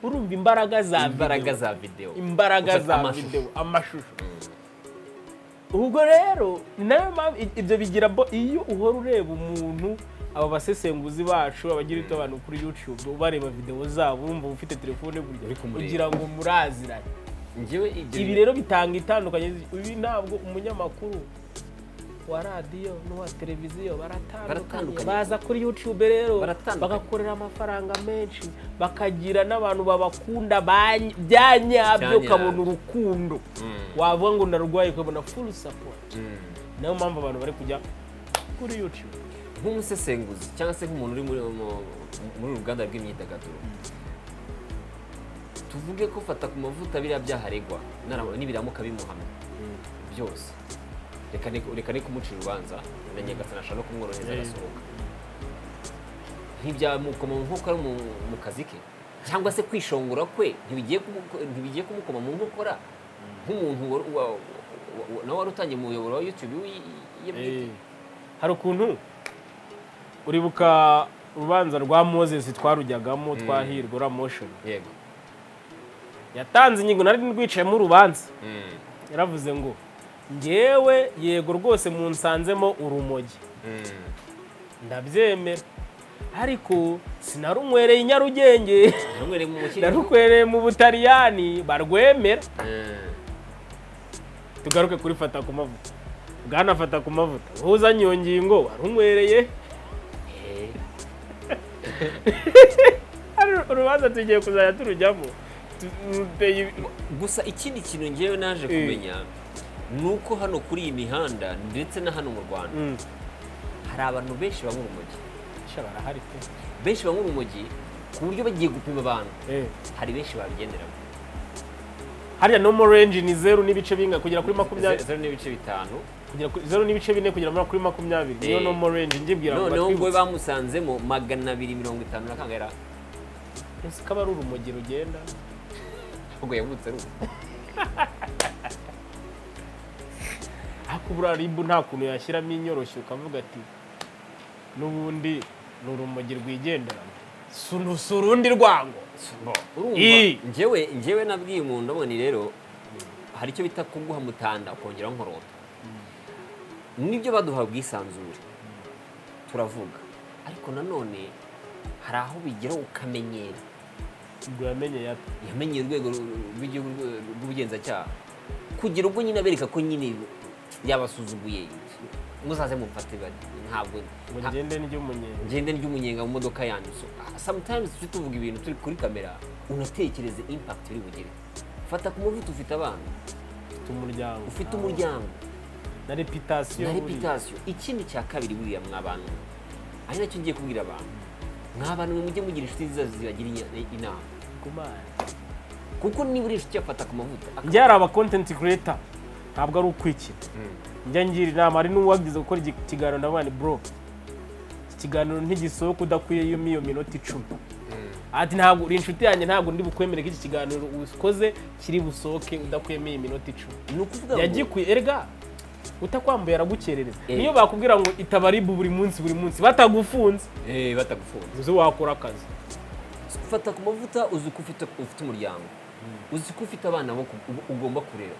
Urumva imbaraga za Imbaraga video. za video. Imbaraga Ufata za amashusho. video, amashusho. Ubwo rero ni nayo mpamvu ibyo bigira bo iyo uhora ureba umuntu, aba basesenguzi bacu, abagira icyo abantu kuri YouTube, ubareba video zabo, urumva ufite telefone burya Uri kumureba. ugira ngo muraziranye. Njyewe ibyo Ibi rero bitanga itandukanye. Ibi ntabwo umunyamakuru wa radiyo n'uwa televiziyo baratandukanye. Baratandukanye. Baza kuri YouTube rero Baratandukanye. bagakorera amafaranga menshi, bakagira n'abantu babakunda bya nyabyo, Bya ukabona nyabyo. urukundo, wavuga ngo ndarwaye ukabona full support. Niyo mpamvu abantu bari kujya kuri YouTube. Nk'umusesenguzi cyangwa se nk'umuntu uri muri uru ruganda rw'imyidagaduro, tuvuge ko fata ku mavuta biriya byaharegwa nibiramuka bimuhamya byose, reka ne kumucira urubanza, na Nyagasani ashobora no kumworohereza agasohoka, ntibyamukoma mu nkokora mu kazi ke, cyangwa se kwishongora kwe ntibigiye kumukoma mu nkokora nk'umuntu nawe wari utangiye umuyoboro wa YouTube ye bwite? Hari ukuntu uribuka urubanza rwa Moses twarujyagamo, twahirwa uriya motion. Yego. Yatanze ingingo, nari rwicayemo urubanza, yaravuze ngo: "Ngewe yego rwose munsanzemo urumogi, ndabyemera, ariko sinarunywereye i Nyarugenge, Narunywereye mu mukino. narukwereye mu Butaliyani barwemera." Tugaruke kuri fata ku mavuta. Bwana fata ku mavuta, wowe uzanye iyo ngingo, warunywereye? Hari urubanza tugiye kuzajya turujyamo. Gusa ikindi kintu ngewe naje kumenya ni uko hano kuri iyi mihanda ndetse na hano mu Rwanda hari abantu benshi banywa urumogi. Sha, barahari pe. Benshi banywa urumogi ku buryo bagiye gupima abantu, hari benshi babigenderamo. Hariya normal range ni zeru n'ibice binga kugera kuri 20? 0.5. Kugera kuri 0.4 kugera kuri 20 niyo normal range ngibwira ngo Noneho ngo batwibutse. bamusanzemo 250 na kangahe? Ese ko aba ari urumogi rugenda? Ubwo yavutse ari ubu. Ariko buriya RIB nta kuntu yashyiramo inyoroshyo ukavuga ati n'ubundi ni urumogi rwigendera, si urundi rwango? Urumva, njyewe nabwiye umuntu, ndabona rero hari icyo bita kuguha mutanda ukongeraho nkorota. Nibyo, baduha ubwisanzure turavuga, ariko nanone hari aho bigera ukamenyera. Ubwo yamenye yate? Yamenyeye urwego rw'igihugu rw'ubugenzacyaha kugira ubwo nyine abereka ko nyine Yabasuzuguye, muzaze mumfate, ntabwo Ngo ngende ndya umunyenga. Ngende ndya umunyenga mu modoka yanyu. So sometimes tujye tuvuga ibintu turi kuri kamera, unatekereze impact biri bugire. Fata ku Mavuta, ufite abana, Ufite umuryango. ufite umuryango. Na reputation. Na Buriya. Reputation. Ikindi cya kabiri, buriya mwabantu, ari nacyo ngiye kubwira abantu, mwabantu mwe, mujye mugira inshuti nziza zibagira inama. Kumana. Kuko niba uri inshuti ya Fata ku Mavuta Njye hari aba content creator, ntabwo ari ukwikina, njya ngira inama. Hari n'uwagize gukora ikiganiro, ndavuga ni bro, iki kiganiro ntigisohoka udakwiye iyo minota 10. Ati ntabwo uri inshuti yanjye, ntabwo ndi bukwemere ko iki kiganiro ukoze kiri busohoke udakuyemo iyi minota 10. Ni ukuvuga ngo Yagikuye. Erega utakwambuye aragukerereza. Eh. Niyo bakubwira ngo itaba RIB buri munsi buri munsi batagufunze, Batagufunze. uzi wakora akazi. Fata ku Mavuta, uzi ko ufite umuryango, uzi ko ufite abana bo ugomba kurera,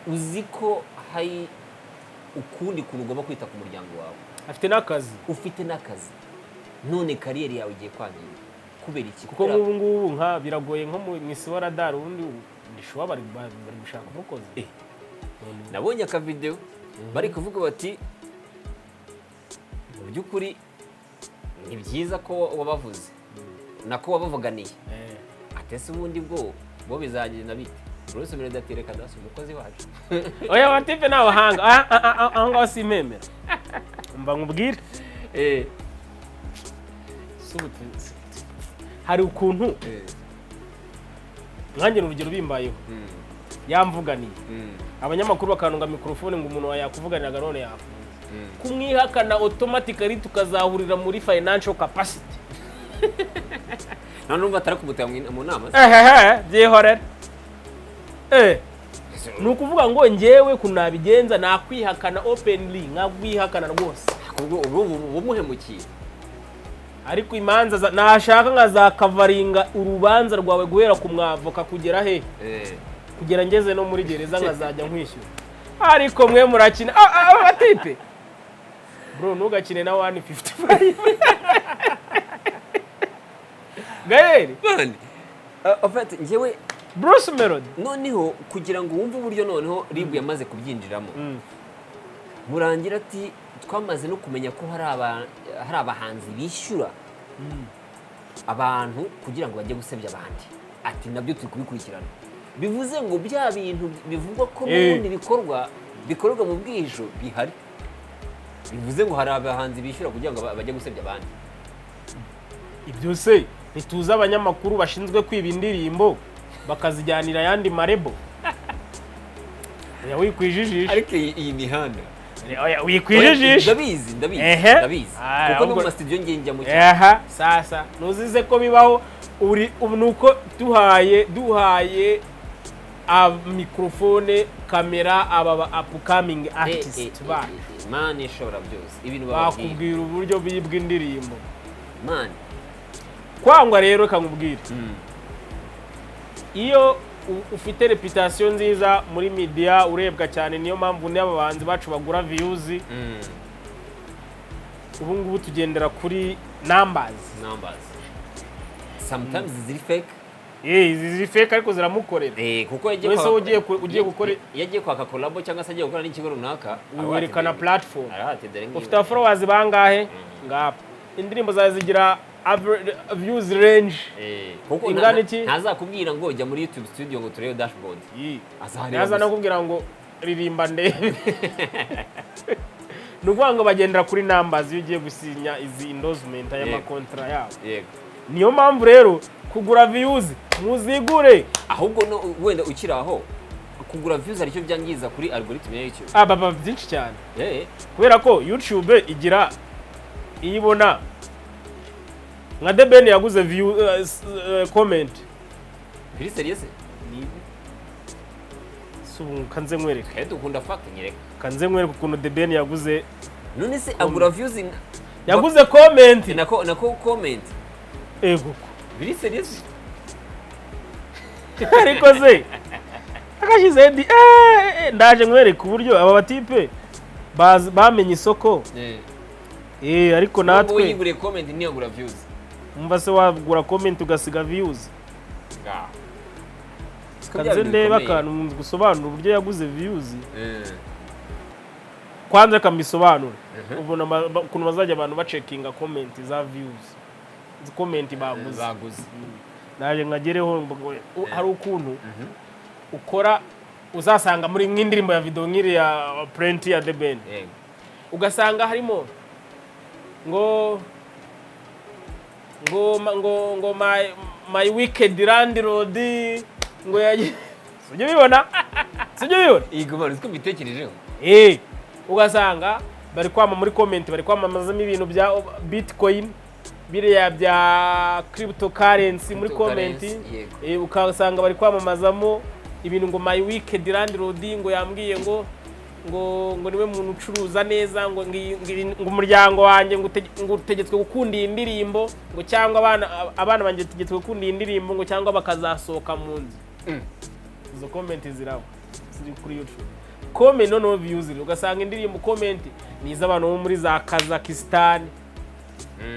uzi ko hari ukundi kuntu ugomba kwita ku muryango wawe. Afite n'akazi. Ufite n'akazi, none career yawe igiye kwangirika kubera iki? Kuko nk'ubu ngubu nka biragoye, nko mu Isibo Radar, ubundi ndishuwa bari gushaka umukozi. Nabonye akavidewo bari kuvuga bati mu by'ukuri ni byiza ko wabavuze, nako wabavuganiye. Atese ubundi bwo bo bizagenda bite? Bruce Melody ati reka dasi, umukozi wacu. Oya, abatipe ni abahanga. Ah, ah, ah, ah, aho ngaho simpemera, mba nkubwire. Si ubu hari ukuntu nkanjye, ni urugero, bimbayeho, yamvuganiye, abanyamakuru bakanunga mikorofone ngo umuntu yakuvuganiraga none yafunze, kumwihakana automatically tukazahurira muri financial capacity. Nta n'umva atari kumutera mu nama se? Ehehe, byihorere. Ni ukuvuga ngo njyewe ukuntu nabigenza, nakwihakana openly, nkakwihakana rwose. Ubwo ubu bumuhemukiye. Ariko imanza nashaka nkazakavaringa urubanza rwawe guhera ku mwavoka kugera he, kugera ngeze no muri gereza, nkazajya nkwishyura. Ariko mwe murakina. Ah, ah, abatipe, bro, ntugakine na 155 Gael. Man, en fait, njyewe Bruce Melody. Noneho kugira ngo wumve uburyo noneho RIB yamaze kubyinjiramo, Murangira ati twamaze no kumenya ko hari abahanzi bishyura abantu kugira ngo bajye gusebya abandi, ati nabyo turi kubikurikirana. Bivuze ngo bya bintu bivugwa ko n'ubundi bikorwa mu bwihisho bihari. Bivuze ngo hari abahanzi bishyura kugira ngo bajye gusebya abandi. Ibyo se ntituzi abanyamakuru bashinzwe kwiba indirimbo bakazijyanira ayandi ma label? Oya, wikwijijisha. Ariko iyi mihanda Oya, wikwijijisha. Ndabizi, ndabizi. Ehe. Ndabizi. Ah, kuko no mu masitudiyo ngiye njyamo cyane. Aha sasa ntuzize ko bibaho. Uri ubu nuko duhaye mikrofone, kamera, aba ba upcoming artist bacu, Man ishobora byose, ibintu bababwira. Bakubwira uburyo bibwa indirimbo. Man. Kwangwa rero, reka nkubwire, iyo ufite reputation nziza muri media, urebwa cyane, niyo mpamvu n'aba bahanzi bacu bagura views. Ubu ngubu tugendera kuri numbers. Numbers sometimes ziri fake. Izi ziri fake ariko ziramukorera. Kuko yagiye Wese ugiye gukora iyo agiye kwaka collabo cyangwa se agiye gukora n'ikigo runaka, werekana platform. Arahati dore ngiyi. Ufite followers bangahe? Ngapa indirimbo zawe zigira views range Kuko ingana iki? Ntazakubwira ngo jya muri YouTube Studio ngo turebe dashboard. Azareba Naza gusa. Nakubwira ngo ririmba ndebe. Ni ukuvuga ngo bagendera kuri numbers iyo ugiye gusinya izi endorsement, aya makontra yabo. Niyo mpamvu rero kugura views, muzigure. Ahubwo no wenda ukiri aho, kugura views hari icyo byangiza kuri algorithm ya YouTube? Aba byinshi cyane. Kubera ko YouTube igira iyo ibona nka The Ben yaguze view, comment. Biri serious? Si ubu kanze nkwereka. Kandi dukunda fact, nyereka. Kanze nkwereka ukuntu The Ben yaguze. None se agura views Yaguze comment. Nako comment. Ego. Biri serious? Ariko se akashyize di ndaje nkwereka uburyo aba batipe bamenye isoko. Ariko natwe natwe yiguriye comment, ntiyagura views. Umva se, wagura comment ugasiga views? Ngaho. Kanze ndebe akantu gusobanura uburyo yaguze views. Kwanza reka mbisobanure. Ubona ukuntu bazajya abantu bacheckinga comment za views, izi comment baguze. Baguze. Naje nkagereho hari ukuntu ukora, uzasanga muri nk'indirimbo ya video nk'iriya Plenty ya The Ben, ugasanga harimo ngo my wicked landlord, ngo yagiye. Sujya ubibona? Sujya ubibona? Yego, bari uzi ko mbitekerejeho. Ugasanga bari kwama muri comment, bari kwamamazamo ibintu bya bitcoin, biriya bya cryptocurrency muri comment. Cryptocurrency, yego. Ukasanga bari kwamamazamo ibintu ngo my wicked landlord ngo yambwiye ngo niwe muntu ucuruza neza, ngo umuryango wanjye ngo utegetswe gukunda iyi ndirimbo, ngo cyangwa abana banjye bategetswe gukunda iyi ndirimbo, ngo cyangwa bakazasohoka mu nzu. Izo comment ziraba ziri kuri YouTube comment. Noneho views rero, ugasanga indirimbo comment ni iz'abantu bo muri za Kazakhstan,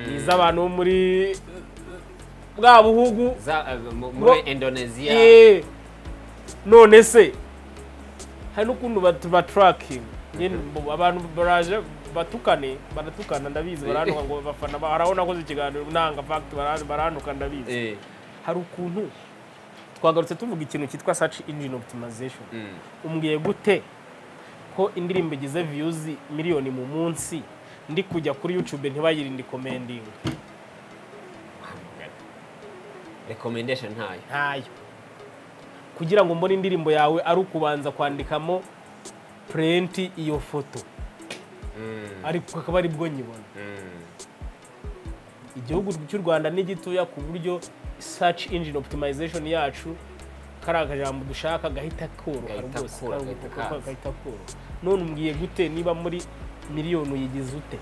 ni iz'abantu bo muri bwa buhugu za muri Indonesia. None se hari n'ukuntu batracking nyine abantu baraje batukane, baratukana, ndabizi, barantuka ngo bafana harabona nakoze ikiganiro nanga fact, barantuka, ndabizi. Hari ukuntu twagarutse tuvuga ikintu cyitwa search engine optimization. Umbwiye gute ko indirimbo igize views miliyoni mu munsi, ndi kujya kuri YouTube ntibayirinde recommending? Recommendation ntayo. Ntayo. Kugira ngo mbone indirimbo yawe ari ukubanza kwandikamo Plenty, iyo foto, ariko akaba ari bwo nyibona. Igihugu cy'u Rwanda ni gitoya ku buryo search engine optimization yacu, kariya kajambo dushaka gahita koroha. Gahita Rwose koroha, gahita kaza. Gahita koroha. None umbwiye gute niba muri miliyoni uyigize ute?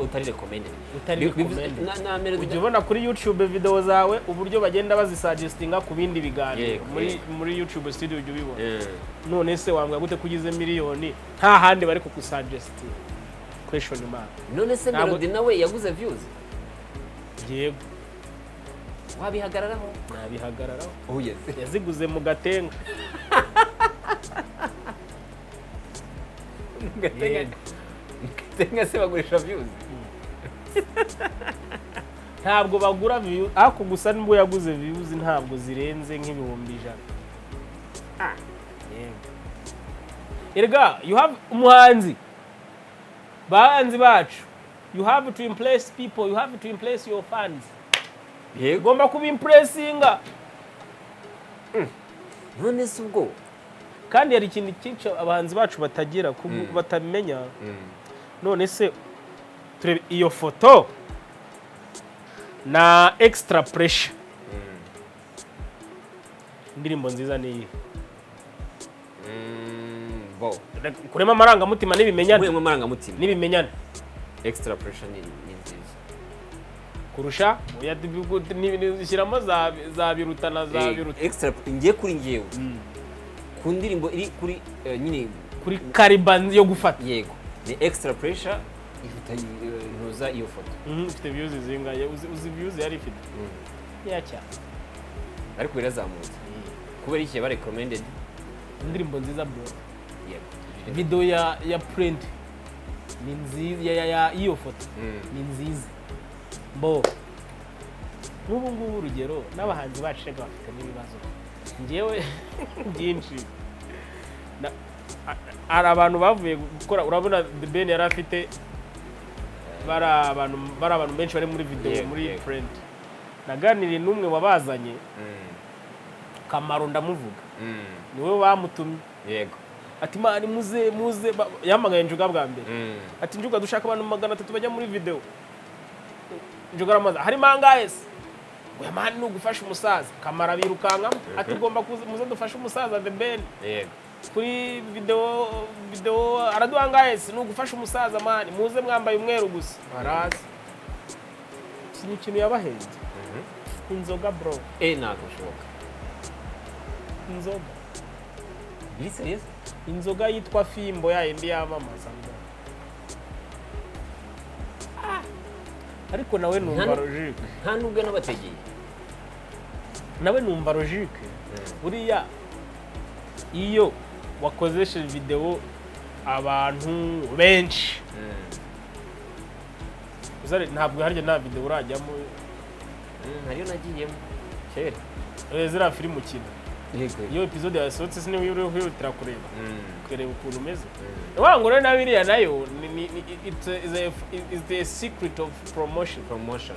Utari recommended. Utari recommended. Na Melody. Ujya ubona kuri YouTube video zawe uburyo bagenda bazisuggestinga ku bindi biganiro muri muri YouTube Studio, ujya ubibona? None se wambwira gute ko ugize miliyoni nta handi bari kukusuggestinga? Question mark. None se Melody nawe yaguze views? Yego. Wabihagararaho? Nabihagararaho. Oh yes. Yaziguze mu Gatenga. Gatenga. Yego. Gatenga se bagurisha views? Ntabwo bagura views, ariko gusa nubwo yaguze views ntabwo zirenze nk'ibihumbi 100. Yego. Erega you have umuhanzi, bahanzi bacu, you have to impress people, you have to impress your fans. Ugomba kubimpressinga. None se ubwo Kandi hari ikintu cyinshi abahanzi bacu batagira batamenya. None se turebe iyo foto na Extra Pressure, indirimbo nziza ni iyihe? Bo. Kurema amarangamutima n'ibimenyane. Nkuyemo amarangamutima. N'ibimenyane. Extra Pressure ni nziza. Kurusha oya, shyiramo za Biruta na za Biruta. Extra ngiye kuri ngewe ku ndirimbo iri kuri nyine Kuri kariba yo gufata. Yego, ni Extra Pressure iruta ntuza iyo foto. Ifite views zingahe? Uzi views yari ifite? Nkeya cyane. Ariko birazamutse kubera iki? Yaba recommended. Indirimbo nziza, bro. Yego. Video ya Plenty ni nziza, ya iyo foto ni nziza. Bo nk'ubu ngubu urugero n'abahanzi bacu reka bafite n'ibibazo ngewe byinshi. Hari abantu bavuye gukora, urabona The Ben yari afite bari abantu benshi bari muri video muri Plenty. Naganiriye n'umwe wabazanye, Kamaro ndamuvuga, niwe bamutumye. Ati: "Man, muze muze." Yahamagaye Njuga bwa mbere. Ati: "Njuga, dushaka abantu 300 bajya muri video." Njuga aramaza: "Harimo angahe se?" Ngo: "Man, ni ugufasha umusaza." Kamara birukankamo ati: "Ugomba kuza, muze dufashe umusaza The Ben kuri video. Araduha angahe se? Ni ugufasha umusaza, man, muze mwambaye umweru gusa." Baraza. Iki ni ikintu yabahenze, inzoga, bro. Ntabwo bishoboka. Inzoga. Biri serious? Inzoga yitwa Fimbo, ya yindi yamamaza ngo. Ariko nawe numva logique. Nta nubwo nabategeye. Nawe numva logique. Buriya iyo wakozesheje video Abantu benshi. Ntabwo harya nta video urajyamo? Hariyo nagiyemo kera. Ziriya filime ukina, Yego. iyo episode yasohotse, siniwe uri kwihutira kureba, ukareba ukuntu umeze. Wa ngo rero na biriya nayo ni it's the secret of promotion. Promotion.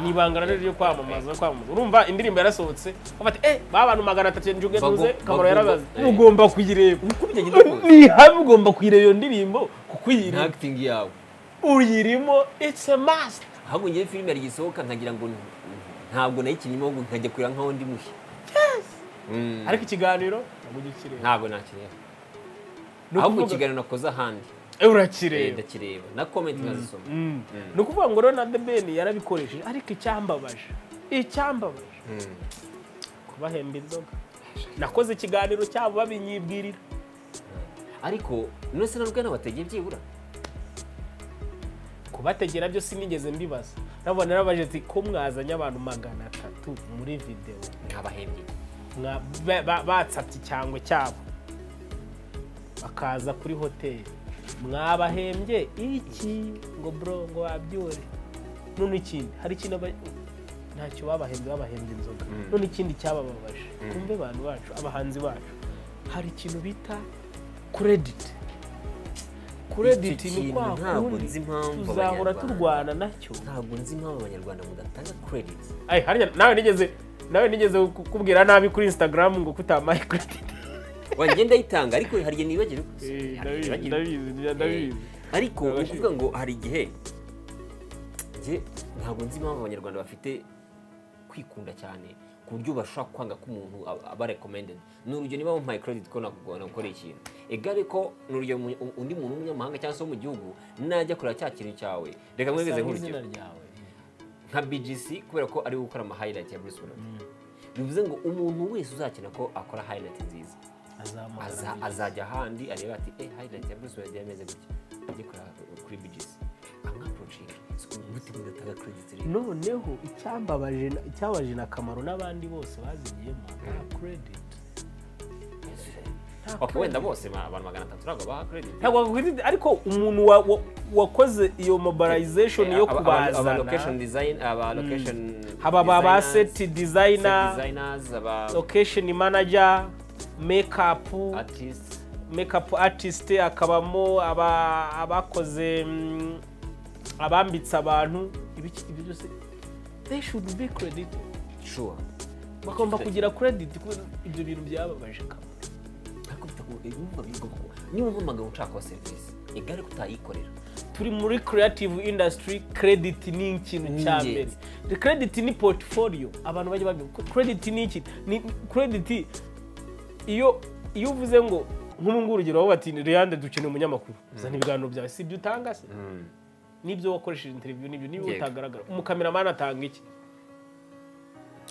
Ni ibanga naryo ryo kwamamaza. Urumva indirimbo yarasohotse, bafata ba bantu 300 njuge ntuze Kamaro yarabaze, ugomba kuyireba. Uko byagenda kose. Ni hamwe ugomba kuyireba iyo ndirimbo kuko Nta uyirimo, acting yawe. uyirimo, it's a must. Ahubwo ngewe filime yari gisohoka nkagira ngo ntabwo nayikinnye, ngo nkajya kureba nkaho ndi mushya. Ariko ikiganiro ntabwo ujya ukireba. Ntabwo nakireba. Ni Ahubwo ikiganiro nakoze ahandi, urakireba. Ndakireba na comment nkazisoma. Ni ukuvuga ngo rero na The Ben yarabikoresheje, ariko icyambabaje kubahemba inzoga. Nakoze ikiganiro cyabo babinyibwirira. Ariko none se narubwo nabategeye byibura? Kubategera byo sinigeze mbibaza. Nabona narabaje ati: "Ko mwazanye abantu 300 muri videwo, Nkabahembye? Batsabye icyangwe cyabo bakaza kuri hoteli, mwabahembye iki?" Ngo: "Bro," ngo, "wabyore." None ikindi, hari ikintu ntacyo babahembye, babahembye inzoga. None ikindi cyabababaje, kumbe abantu bacu, abahanzi bacu, hari ikintu bita credit. Credit Icyo ni kintu kwa ntabwo kundi nzi impamvu tuzahora turwana nacyo. Ntabwo nzi impamvu Abanyarwanda mudatanga credit. Ay, harya nawe nigeze kukubwira nabi kuri Instagram ngo kutamaye credit? Wanjye ndayitanga, ariko hari igihe nibagirwa. Hari igihe Ndabizi. nibagirwa. Ndabizi. Ariko ni Ndabashima. ukuvuga ngo hari igihe njye ntabwo nzi impamvu Abanyarwanda bafite kwikunda cyane ku buryo bashobora kwanga ko umuntu aba recommended. Ni urugero, niba wampaye credit ko nagukoreye ikintu, egare ko ni urugero undi muntu w'umunyamahanga cyangwa se wo mu gihugu najya kureba cya kintu cyawe, reka mwegeze Usanga izina nk'urugero ryawe. Nka BGC, kubera ko ari we gukora ama highlight ya Bruce Melody, bivuze ngo umuntu wese uzakina ko akora highlight nziza Azahamagara BGC. Azajya ahandi areba ati: "Highlight ya Bruce Melody yameze gutya, ajye kuri BGC amwapproachinga." Gute mudatanga credit rero? Noneho icyababaje na Kamaro n'abandi bose bazigiyemo, nta credit. Nta Okay, wenda credit. bose abantu 300 ntabwo baha credit. Ntabwo credit, ariko umuntu wakoze iyo mobilization yo Aba kubazana, location design, aba location haba ba designers, set designer, set designers, aba location manager, makeup artists, makeup artist, akabamo abakoze abambitse abantu ibiki, ibyo byose they should be credited. Bagomba kugira credit kubera ibyo bintu byababaje Kamaro. Ariko bigomba niba umpamagaye unshakaho serivisi, igare kutayikorera. Turi muri creative industry, credit ni ikintu Ni cya ingenzi. mbere. Credit ni portfolio, abantu bajya babyumva. Credit ni iki? Ni credit iyo uvuze ngo nk'ubu ngubu, urugero wowe bati: "Leandre, dukeneye umunyamakuru, zana ibiganiro byawe." Si ibyo utanga se? N'ibyo wakoresheje interview, n'ibyo niba utagaragara, umukameramani atanga iki?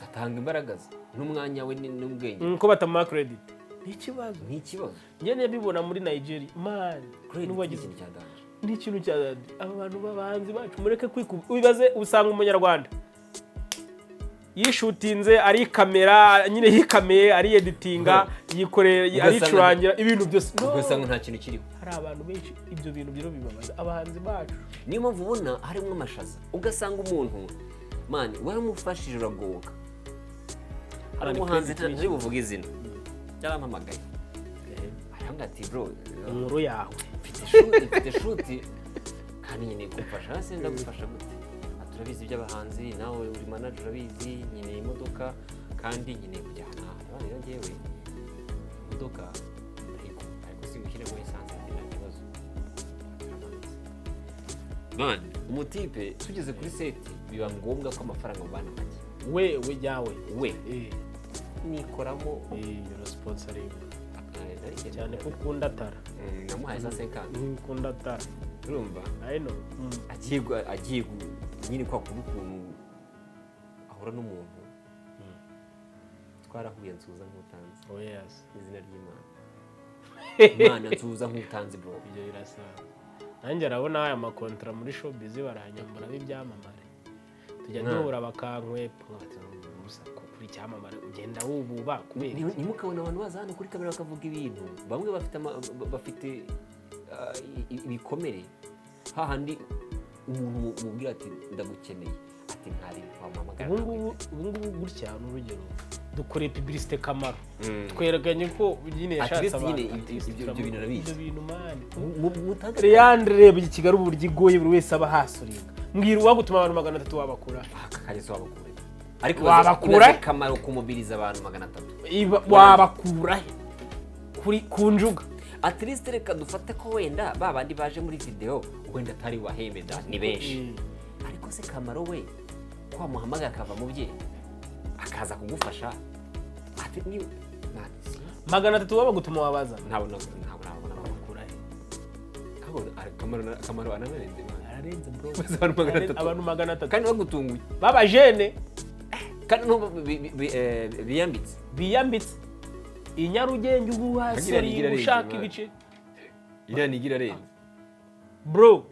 Atanga imbaraga ze n'umwanya we n'ubwenge. Ko batamuha credit ni ikibazo. Ni ikibazo. Njye ndabibona muri Nigeria, man. Credit ni N'uwagize ikintu cya danger. Ni ikintu cya aba bantu b'abahanzi bacu, mureke kwikuba. Wibaze usanga Umunyarwanda yishutinze, ari kamera nyine, yikameye, ari editinga, yikoreye, aricurangira ibintu byose. No. Ugasanga nta kintu kiriho. Hari abantu benshi ibyo bintu biro bibabaza, abahanzi bacu. Niyo mpamvu ubona harimo amashaza, ugasanga umuntu, man, waramufashije uragoka. Hari Man, umuhanzi credit ni ntari buvuge izina, yarampamagaye arambwira ati: "Bro, Inkuru yawe. mfite shoot kandi nkeneye kumfasha." Hasi ndagufasha gute? Ati: "Urabizi iby'abahanzi, nawe uri manager urabizi, nkeneye imodoka kandi nkeneye kujya ahantu aha." Abana rero, njyewe imodoka ndayikunda, ariko singushyiremo essence. Ati: "Nta kibazo." Turamanutse, man, umutipe tugeze kuri set biba ngombwa ko amafaranga mubana make. We yawe. We nikoramo. Sponsoring cyane ko ukunda tara. Namuhaye za 50. Ukunda tara. Urumva, I know. Agiye nyine kwa kuba ukuntu ahura n'umuntu, twarahuye nsuhuza nk'utanzi. Oh yes. Izina ry'Imana, Imana, nsuhuza nk'utanzi, bro. Ibyo birasanzwe. Nanjye arabona aya makontara muri showbiz baranyambura b'ibyamamare, tujya duhura bakankwepa, nkabati urusaku. Kuri icyamamare ugenda wububa kubera iki? Ntimukabone abantu baza hano kuri kamera bakavuga ibintu. Bamwe bafite bafite ibikomere, hahandi umuntu mubwira ati: "Ndagukeneye," ati: "Ntari wamuhamagara." Ubu ngubu gutya ni urugero, dukoreye publicité Kamaro, twerekanye ko nyine At yashatse least abantu. nyine At least ibyo bintu arabizi. Ibyo bintu, man. Mutange. Leandre, reba i Kigali uburyo igoye, buri wese aba hasuringa. Mbwira, uwagutuma abantu 300 wabakura? Aka kagezi wabakura, ariko Wabakura? ibaze Kamaro kumobiriza abantu 300. Wabakura he kuri ku njuga? At least reka dufate ko wenda ba bandi baje muri video wenda atari wahembe da ni benshi, ariko se Kamaro we ko wamuhamagaye akava mu bye akaza kugufasha, ati ni man, sinzi. 300 wabagutuma wabazana? Ntabwo nabona. Wabakura he? Ntabwo Kamaro ananarenze, man. Ararenze, bro. Baza abantu 300. Abantu 300. Kandi bagutunguye. B'abajene. Kandi n'ubu biyambitse. Biyambitse i Nyarugenge ubu Kagira hasori nigira arenze, ushaka man. ibice. Iriya nigira arenze. Bro,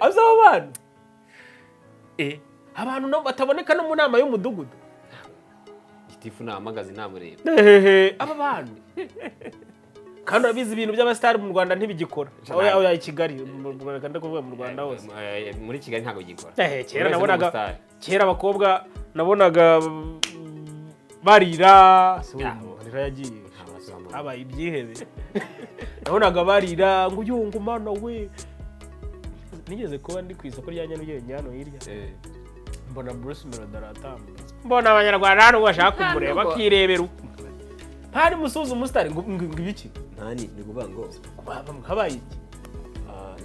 azi abo bantu, abantu nabo bataboneka no mu nama y'umudugudu. Gitifu nahamagaze namureba. Hehehe, aba bantu kandi urabizi, ibintu by'abasitari mu Rwanda ntibigikora. Oya oya, i Kigali, mu Rwanda kandi kuvuga mu Rwanda hose. Muri Kigali ntabwo gikora. Kera Buri wese ni nabonaga umusitari. Kera abakobwa nabonaga barira. Se amarira yagiye. Ntabwo. Habaye ibyihebe. Nabonaga barira ngo uyungu mana we. Nigeze kuba ndi ku isoko rya Nyarugenge hano hirya, mbona Bruce Melody aratambutse, mbona Abanyarwanda hano bashaka kumureba, bakirebera uko ntari musuza umusitari ngo ibiki. Ntani ni ukuvuga ngo Habaye iki?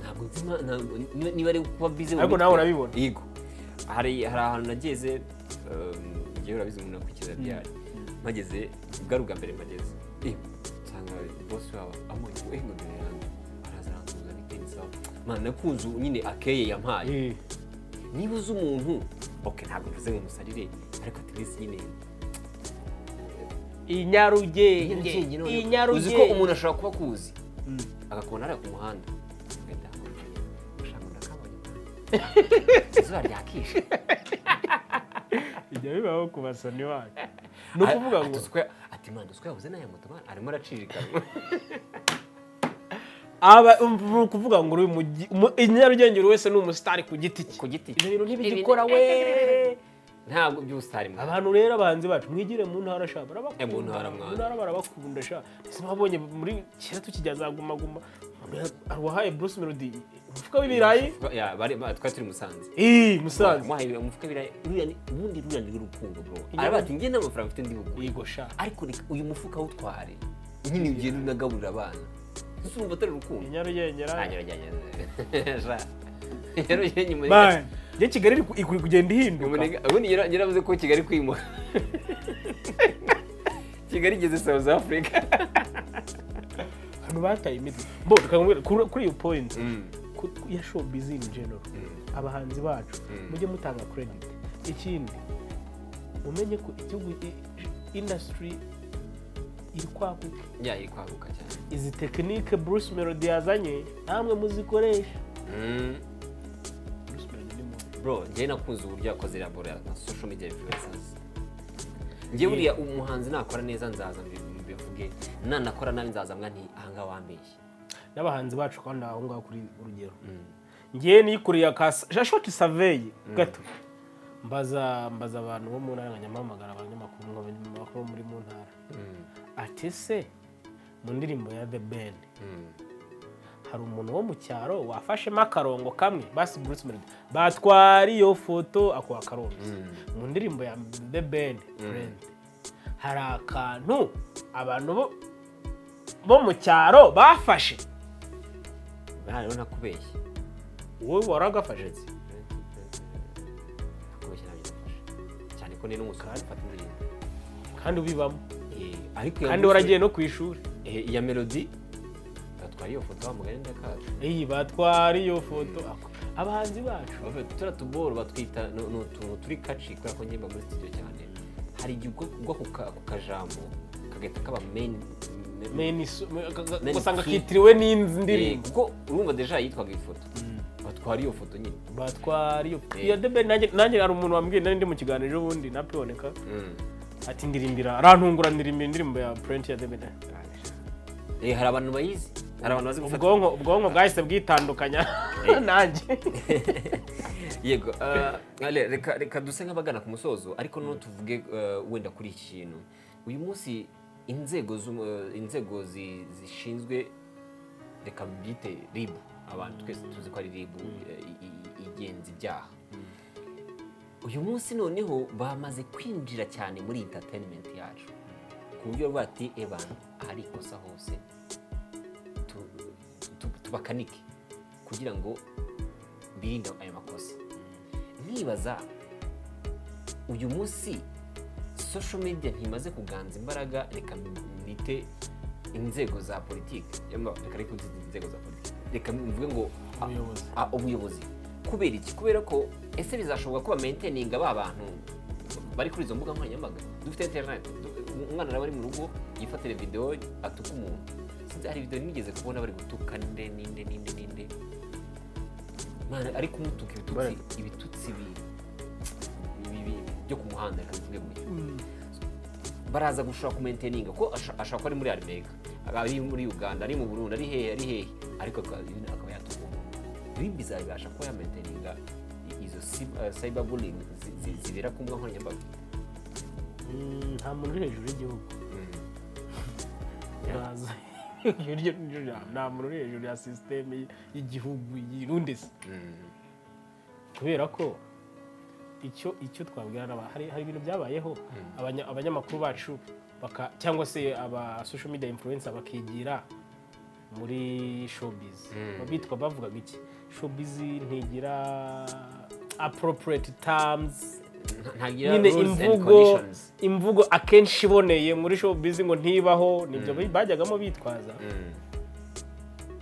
Ntabwo nzi ntabwo niba ari kuba bize mu Ariko mitwe. nawe urabibona. Yego, hari ahantu nageze, njyewe urabizi umuntu akurikiza byari mpageze bwari ubwa mbere mpageze, nsanga boss wabo amubonye ngo ngo dore yanjye araza aransuhuza, bite, ni sawa man, nakunze nyine akeye yampaye. Niba uzi umuntu, ok, ntabwo mvuze ngo musarire, ariko at least nyine I Nyarugenge. Nyarugenge noneho. I Uzi ko Nyarugenge. umuntu ashobora kuba akuzi agakubona hariya ku muhanda, ugahita ushaka ndakabonye izuba ryakishe. Bijya bibaho ku basani bacu, ni ukuvuga ngo Ati man, uzi ko yabuze n'aya moto, man, arimo aracirikanwa. Aba ni ukuvuga ngo uri i Nyarugenge buri wese ni umusitari ku giti cye. Ku giti cye. Ibyo bintu ntibigikora we. Ntabwo by'ubusitari mwana. Abantu rero, abahanzi bacu, mwigire mu ntara sha, barabakunda. Mu ntara, mwana. Mu ntara barabakunda sha. Ese wabonye muri kera tukijya za Guma Guma, hari uwahaye Bruce Melody umufuka w'ibirayi? Ya, twari turi Musanze. Ii, Musanze. Wamuhaye umufuka w'ibirayi. Ubundi ruriya ni urukundo, bro. Aravuga ati: "Njye nta mafaranga mfite ndi bugure." Yego sha. Ariko reka uyu mufuka awutware nyine ugende unagaburira abana. Ese urumva atari urukundo? I Nyarugenge Ah, ra. Nyarugenge sha. Nyarugenge muri Man, njye Kigali iri kugenda ihinduka. Ubundi yaravuze ko Kigali kwimuka, Kigali igeze South Africa. Abantu bataye imitwe bo. Reka nkubwire, kuri iyo point ya showbiz in general, abahanzi bacu, mujye mutanga credit. Ikindi mumenye ko igihugu industry iri kwaguka. Ya, iri kwaguka cyane. Izi tekinike Bruce Melody yazanye namwe muzikoresha. Bruce Melody ni mubi. Bro, njyewe nakunze uburyo yakoze iriya na social media influencers. Njyewe buriya umuhanzi nakora neza nzaza mbivuge, nanakora nabi nzaza mbwa nti: "Ahangaha wambeshye." N'abahanzi bacu kandi aho ngaho kuri urugero, ngewe nikoreye aka short survey gato, mbaza abantu bo mu ntara, nkajya abanyamakuru ngo abanyamakuru muri mu ntara, ati: "Se mu ndirimbo ya The Ben hari umuntu wo mu cyaro wafashemo akarongo kamwe?" Basi Bruce Melody batwara iyo foto ako akarongo mu ndirimbo ya The Ben Friend, hari akantu abantu bo mu cyaro bafashe? Rero ntakubeshye. Wowe waragafashe? Ntakubeshye, ntabyo nafashe, cyane ko ni n'umusore ufata indirimbo. Kandi ubibamo. Ariko iya Kandi waragiye no ku ishuri. Iya Melody batwara iyo foto wa mugani ndakaza. Iyi batwara iyo foto. Abahanzi bacu. Bafite turiya tuboro batwita ni utuntu turi kaci, kubera ko ngimba muri studio cyane, hari igihe ugwa ku kajambo kagahita kaba main. Main Main usanga key. kitiriwe n'indirimbo. Kuko urumva déjà yitwaga ifoto, batwara iyo foto nyine. Batwara iyo. Iyo The Ben, nanjye hari umuntu wambwiye, nari ndi mu kiganiro ejo bundi na Piboneka. Ati ndirimbira, arantungura, ndirimbira indirimbo ya Plenty ya The Ben. Hari abantu bayizi, hari abantu bazi gufata. Ubwonko bwahise bwitandukanya nanjye. Yego, Ale, reka duse nk'abagana ku musozo, ariko noneho tuvuge wenda kuri iki kintu. Uyu munsi inzego zishinzwe, reka mbyite RIB, abantu twese tuzi ko ari RIB igenza ibyaha, uyu munsi noneho bamaze kwinjira cyane muri entertainment yacu, ku buryo bavuga ati: "Ebana, ahari ikosa hose tubakanike kugira ngo birinde ayo makosa." Nkibaza, uyu munsi social media ntimaze kuganza imbaraga, reka nite inzego za politiki, reka ariko nzite inzego za politiki, reka mvuge ngo Ubuyobozi. Ubuyobozi. Kubera iki? Kubera ko ese bizashoboka ko bamaintaininga ba bantu bari kuri izo mbuga nkoranyambaga? Dufite internet, umwana araba ari mu rugo yifatire video atuka umuntu. Sinzi, hari video nigeze kubona bari gutuka nde, ninde, ninde, ninde. Mwana ari kumutuka ibitutsi byo ku muhanda, reka mvuge gutyo. Baraza gushobora kumaintaininga ko ashobora kuba ari muri Amerika, ari muri Uganda, ari mu Burundi, ari hehe, ari hehe, ariko akaba yatuka umuntu. RIB izabasha kuba yamaintaininga izo cyber bullying zibera ku mbuga nkoranyambaga? Nta muntu uri hejuru y'igihugu. Uraza. Iryo ni ryo jambo. Nta muntu uri hejuru ya sisiteme y'igihugu yirundi se, kubera ko icyo twabwira hari ibintu byabayeho, abanyamakuru bacu cyangwa se aba social media influencer bakigira muri showbiz. Bitwa bavugaga iki? Showbiz ntigira appropriate terms. Ntagira nyine rules and imvugo conditions. Imvugo akenshi iboneye muri showbiz ngo ntibaho, nibyo bajyagamo bitwaza.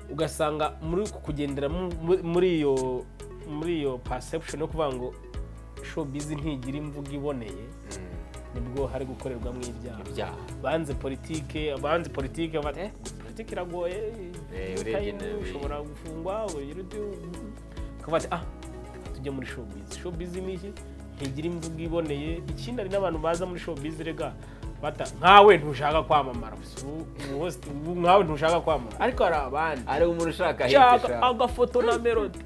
Ugasanga muri uku kugendera muri iyo perception yo kuvuga ngo showbiz ntigira imvugo iboneye, nibwo hari gukorerwamo ibyaha. Ibyaha. Banze politike bati: "Politike iragoye." Urebye Time, nabi. Ushobora gufungwa ugira uti, ukavuga ati: "Ah, reka tujye muri showbiz." Showbiz ni iki? Ntigira imvugo iboneye. Ikindi, hari n'abantu baza muri showbiz rega bata nkawe ntushaka kwamamara. Ubu host, ubu nkawe ntushaka kwamamara, ariko hari abandi Ari umuntu ushaka hit. Shaka Sha. agafoto na Melody.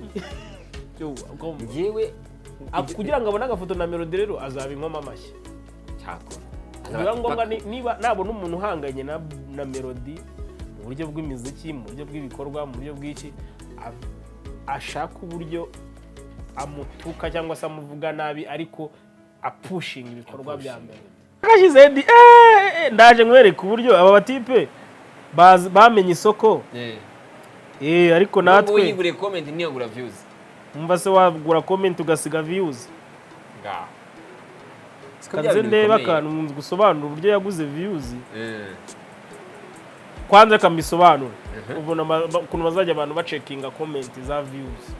Yo, Njyewe kugira ngo abone agafoto na Melody rero azaba inkoma amashyi. Cyakora Biba ngombwa niba nabona umuntu uhanganye na Melody mu buryo bw'imiziki, mu buryo bw'ibikorwa, mu buryo bw'iki, ashaka uburyo amutuka cyangwa se amuvuga nabi, ariko apushinga ibikorwa bya Melody. Kashize di ndaje nkwereka uburyo aba batipe bamenye isoko. Ariko natwe natwe yiguriye comment ntiyagura views. Umva se, wagura comment ugasiga views? Ngaho. Siko bya Kanze bintu ndebe bikomeye. akantu gusobanura uburyo yaguze views. Kwanza akambisobanura ubona ukuntu bazajya abantu bacheckinga comment za views,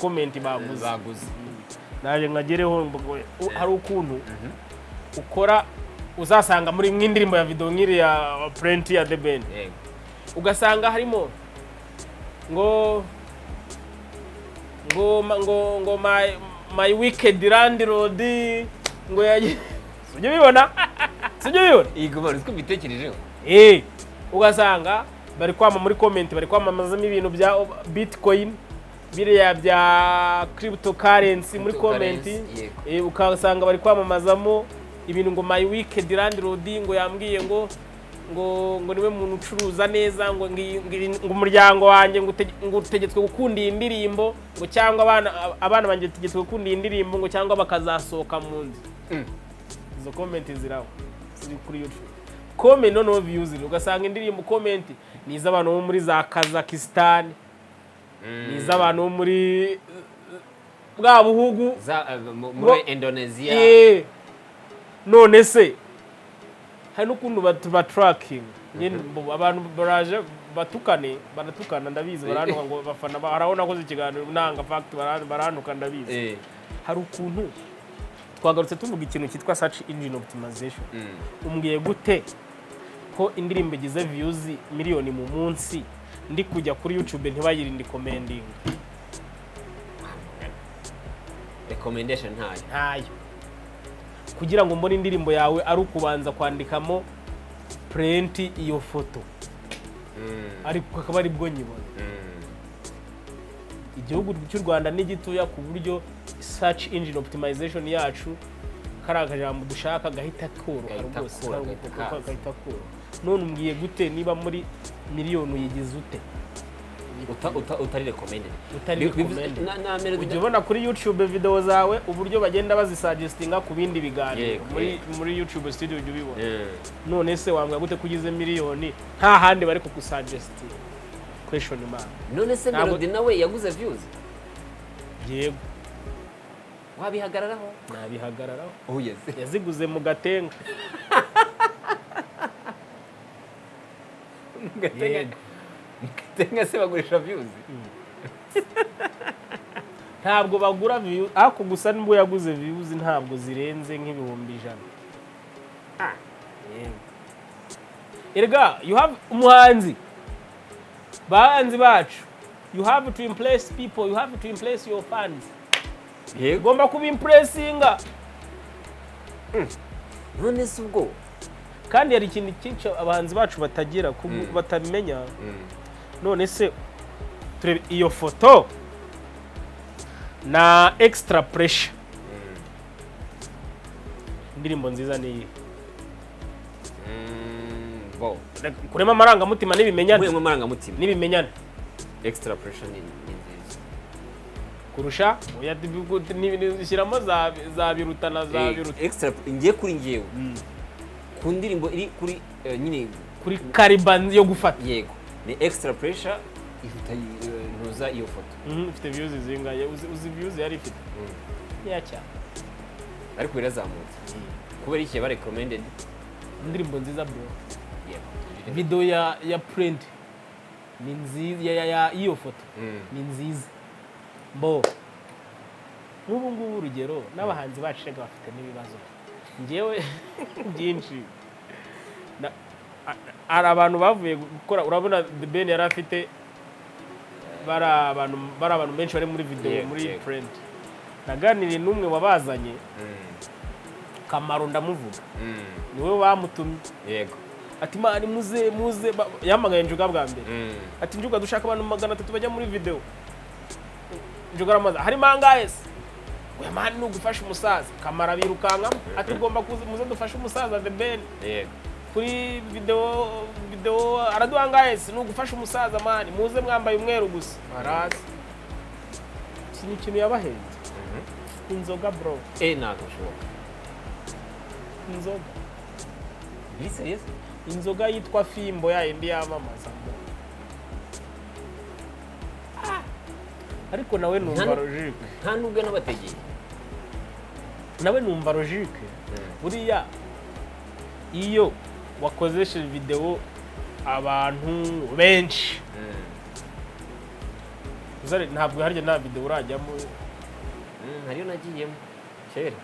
comment baguze. Baguze. Naje nkagereho hari ukuntu ukora, uzasanga muri nk'indirimbo ya video nk'iriya Plenty ya The Ben, ugasanga harimo ngo my wicked landlord, ngo yagiye. Sibyo bibona? Sibyo bibona? Yego, bari uko mbitekerejeho. Ugasanga bari kwama muri comment, bari kwamamazamo ibintu bya bitcoin, biriya bya cryptocurrency muri comment. Cryptocurrency, yego. Ukasanga bari kwamamazamo ibintu ngo my wicked landlord ngo yambwiye ngo niwe muntu ucuruza neza, ngo umuryango wanjye ngo utegetswe gukunda iyi ndirimbo, ngo cyangwa abana banjye bategetswe gukunda iyi ndirimbo, ngo cyangwa bakazasohoka mu nzu. Izo comment ziraho, ziri kuri YouTube comment. Noneho views, ugasanga indirimbo comment ni iz'abantu bo muri za Kazakhstan, ni iz'abantu bo muri bwa buhugu za muri Indonesia. None se hari n'ukuntu batracking nyine abantu baraje batukane, baratukana, ndabizi, barantuka ngo bafana haraho nakoze ikiganiro nanga fact, barantuka, ndabizi. Hari ukuntu twagarutse tuvuga ikintu cyitwa search engine optimization. Umbwiye gute ko indirimbo igize views miliyoni mu munsi, ndi kujya kuri YouTube ntibayirinde recommending? Recommendation ntayo. Ntayo. Kugira ngo mbone indirimbo yawe ari ukubanza kwandikamo Plenty iyo foto, ariko akaba aribwo nyibona. Igihugu cy'u Rwanda ni gitoya ku buryo search engine optimization yacu, kariya kajambo dushaka gahita koroha. Gahita Rwose koroha, gahita kaza. Gahita koroha. None umbwiye gute niba muri miliyoni uyigize ute? Utari recommended. Utari recommended. Na Melody. Ujya ubona kuri YouTube video zawe uburyo bagenda bazisuggestinga ku bindi biganiro muri muri YouTube Studio, ujya ubibona? None se wambwira gute ko ugize miliyoni nta handi bari kugusuggestinga? Question mark. None se Melody nawe yaguze views? Yego. Wabihagararaho? Nabihagararaho. Oh yes. Yaziguze mu Gatenga. Gatenga. Yego. Gatenga se bagurisha views? Ntabwo bagura views, ariko gusa nubwo yaguze views ntabwo zirenze nk'ibihumbi 100. Yego. Erega you have umuhanzi, bahanzi bacu, you have to impress people, you have to impress your fans. Ugomba kubimpressinga. None se ubwo Kandi hari ikintu cyinshi abahanzi bacu batagira batamenya. None se turebe iyo foto na Extra Pressure, indirimbo nziza ni iyihe? Bo. Reka kurema amarangamutima n'ibimenyane. Nkuyemo amarangamutima. N'ibimenyane. Extra Pressure ni nziza. Kurusha? Oya, shyiramo za Biruta na za Biruta. Extra ngiye kuri ngewe ku ndirimbo iri kuri nyine Kuri kariba yo gufata. Yego, ni Extra Pressure ihuta ntuza iyo foto. Ifite views zingahe? Uzi views yari ifite? Nkeya cyane. Ariko birazamutse kubera iki? Yaba recommended. Indirimbo nziza, bro. Yego. Video ya Plenty ni nziza, ya iyo foto ni nziza. Bo nk'ubu ngubu urugero, n'abahanzi bacu rega bafite n'ibibazo ngewe byinshi. Hari abantu bavuye gukora, urabona The Ben yari afite bari abantu benshi bari muri video muri Plenty. Naganiriye n'umwe wabazanye, Kamaro ndamuvuga, niwe bamutumye. Ati: "Man, muze muze." Yahamagaye Njuga bwa mbere. Ati: "Njuga, dushaka abantu 300 bajya muri video." Njuga aramaze: "Harimo angahe se?" "Oya man, ni ugufasha umusaza." Kamara birukankamo, ati: "Ugomba kuza, muze dufashe umusaza The Ben kuri video. Video araduha angahe se? Ni ugufasha umusaza man, muze mwambaye umweru gusa." Baraza. Iki ni ikintu yabahenze, inzoga, bro. Ntabwo bishoboka. Inzoga. Biri serious? Inzoga yitwa Fimbo, ya yindi yamamaza, bro. Ariko nawe numva logique. Nta nubwo n'abategeye. Nawe numva logique. Buriya iyo wakozesheje video abantu benshi, ntabwo harya nta video urajyamo? Hariyo nagiyemo kera.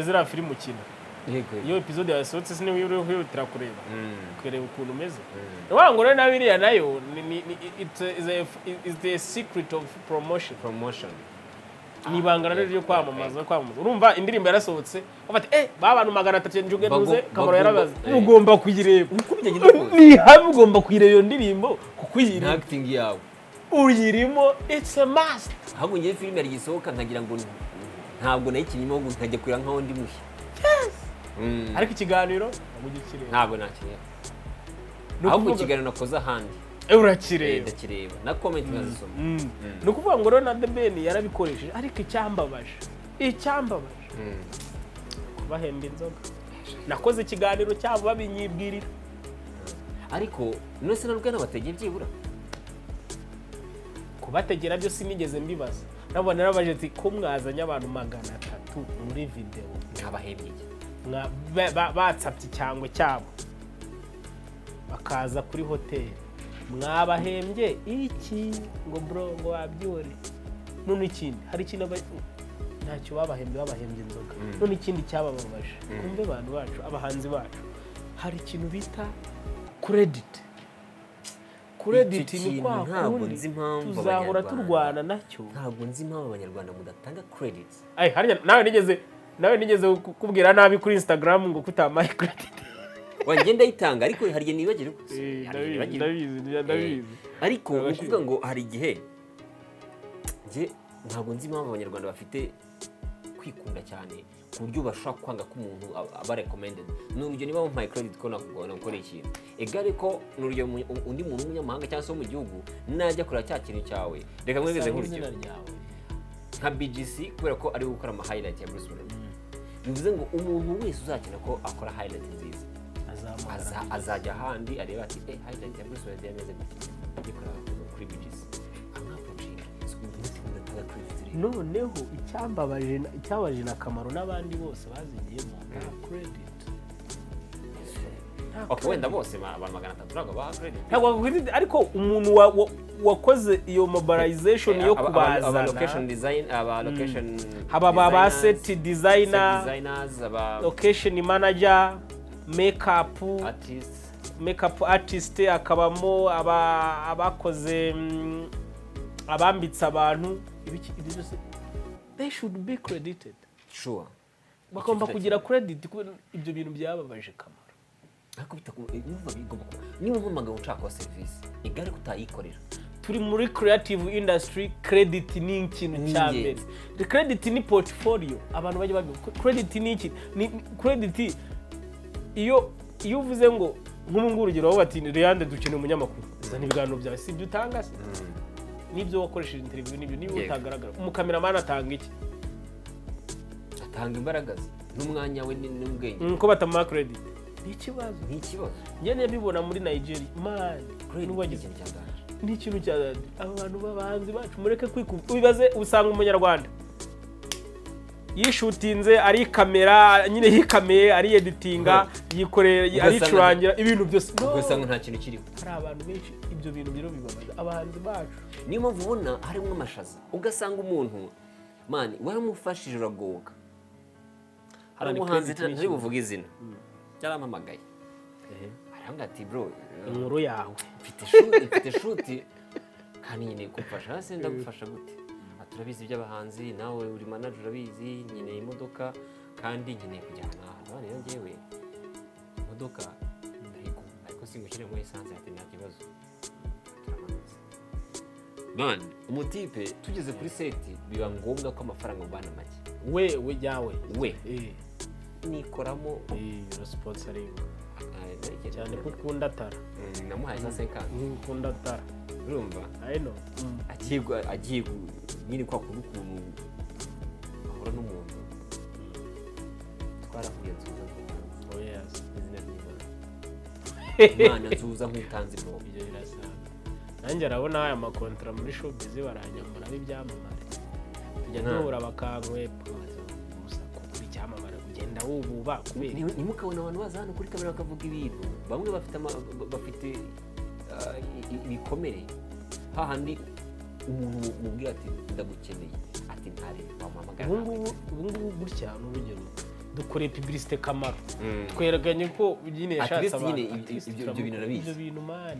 Ziriya filime ukina, Yego. iyo episode yasohotse siniwe uri kwihutira kureba, ukareba ukuntu umeze? Ni ukuvuga ngo rero na biriya nayo ni is the secret of promotion. Promotion. Ni ibanga rero ryo kwamamaza. Urumva indirimbo yarasohotse, bafata ba bantu 300, njuge ntuze Kamaro yarabaze, ugomba kuyireba. Uko byagenda kose. Ni hamwe ugomba kuyireba iyo ndirimbo kuko Nta uyirimo, acting yawe. uyirimo, it's a must. Ahubwo ngewe filime yari igisohoka nkagira ngo ntabwo nayikinnye, ahubwo nkajya kureba nkaho ndi mushya. Ariko ikiganiro ntabwo ujya ukireba? Ntabwo nakireba. Ni Ahubwo ikiganiro nakoze ahandi urakireba. Ndakireba na comment nkazisoma. Ni ukuvuga ngo rero na The Ben yarabikoresheje, ariko icyambabaje kubahemba inzoga. Nakoze ikiganiro cyabo babinyibwirira. Ariko none se nabwo nabategeye byibura? Kubategera byo sinigeze mbibaza. Nabo narabaje ati: "Ko mwazanye abantu 300 muri video, Ntabahembye iki?" Batsapye icyangwe cyabo bakaza kuri hoteli, mwabahembye iki?" Ngo: "Bro," ngo, "wabyore." None ikindi, hari ikintu ntacyo babahembye, babahembye inzoga. None ikindi cyabababaje, kumve abantu bacu, abahanzi bacu, hari ikintu bita credit. Credit Icyo ni kintu kwa ntabwo kundi nzi impamvu tuzahora Abanyarwanda- turwana nacyo. Ntabwo nzi impamvu Abanyarwanda mudatanga credits. Ay, harya nawe nigeze Nawe nigeze kukubwira nabi kuri Instagram ngo kutamaye credit. Wagenda yitanga, ariko hari igihe nibagirwa. Eh, Hari igihe ndabizi. nibagirwa. Ndabizi, ndabizi. Ariko ni Ndabashima. ukuvuga ngo hari igihe njye ntabwo nzi impamvu Abanyarwanda bafite kwikunda cyane ku buryo bashobora kwanga ko umuntu aba recommended. Ni urugero, niba wampaye credit ko nagukoreye ikintu, egare ko ni urugero undi muntu w'umunyamahanga cyangwa se wo mu gihugu najya kureba cya kintu cyawe, reka mwegeze Usanga izina nk'urugero ryawe. Nka BGC, kubera ko ari gukora ama highlight ya Bruce Melody, bivuze ngo umuntu wese uzakina ko akora highlight nziza azahamagara. Azajya ahandi areba ati: "Eh, highlight ya Bruce Melody yameze gutya, ngikora kuri BGC amwapproachinga." So umuntu udatanga credit rero. Noneho icyababaje na Kamaro n'abandi bose bazigiyemo, nta credit. Nta Okay, wenda credit. bose abantu 300 ntabwo baha credit. Ntabwo credit, ariko umuntu wakoze iyo mobilization yo Aba location kubazana, design, aba location haba ba designers, set designer, set designers, aba location manager, makeup artists, makeup artist, akabamo abakoze abambitse abantu ibiki, ibyo byose they should be credited. Bagomba Icyo kugira credit kubera ibyo bintu byababaje Kamaro. Ariko niba bigomba kuba, niba umpamagaye ushaka kuba serivisi igare kutayikorera. Turi muri creative industry, credit ni ikintu Ni cya mbere. ingenzi. Credit ni portfolio, abantu bajya babivuga. Credit ni iki? Ni credit iyo uvuze ngo nk'ubu ngubu, urugero, wowe bati: "Leandre, dukeneye umunyamakuru, zana ibiganiro byawe." Si ibyo utanga se n'ibyo wakoresheje interview n'ibyo niba utagaragara? Umukameramani atanga iki? Atanga imbaraga ze n'umwanya we n'ubwenge. Ko batamuha credit ni ikibazo. Ni ikibazo. Njye mbibona muri Nigeria, man. Credit ni n'uwagize ikintu cya danger. Ni ikintu cya aba bantu b'abahanzi bacu, mureke kwikunda. Wibaze usanga Umunyarwanda yishutinze, ari kamera nyine yikameye, ari editinga, yikoreye, aricurangira ibintu byose. No. Ugasanga nta kintu kiriho. Hari abantu benshi ibyo bintu rero bibabaza abahanzi bacu. Niyo mpamvu ubona harimo amashaza, ugasanga umuntu, man, waramufashije uragoka. Hari Man, umuhanzi credit ni ntari ikintu. buvuge izina, yarampamagaye arambwira ati: "Bro, Inkuru yawe." Mfite shoot kandi nkeneye kumfasha." Hasi ndagufasha gute? Ati: "Urabizi iby'abahanzi, nawe uri manager urabizi, nkeneye imodoka kandi nkeneye kujya ahantu ahantu." None rero njyewe imodoka ndayigura, ariko singushyiremo essence. Ati: "Nta kibazo." Turamanutse, man, umutipe tugeze kuri set biba ngombwa ko amafaranga mubana make. We yawe. We nikoramo. Urasponsoringa cyane ko ukunda tara. Namuhaye za 50. Ukunda tara. Urumva? I know. Agiye nyine kwa kundi ukuntu ahura n'umuntu, twarahuye nsuhuza nk'utanzi. Oh yes. Izina ry'Imana, Imana, nsuhuza nk'utanzi, bro. Ibyo birasanzwe. Nanjye arabona aya makontara muri showbiz baranyambura b'ibyamamare tujya duhura bakankwepa gusa kugura icyamamare ugenda wububa kubera Ntimukabone abantu baza hano kuri kamera bakavuga ibintu. Bamwe bafite bafite ibikomere, hahandi umuntu mubwira ati: "Ndagukeneye," ati: "Ntare wamuhamagara." Ubu ngubu gutya ni urugero, dukoreye publicité Kamaro, twerekanye ko nyine At yashatse least abantu. nyine At least ibyo bintu arabizi. Ibyo bintu, man.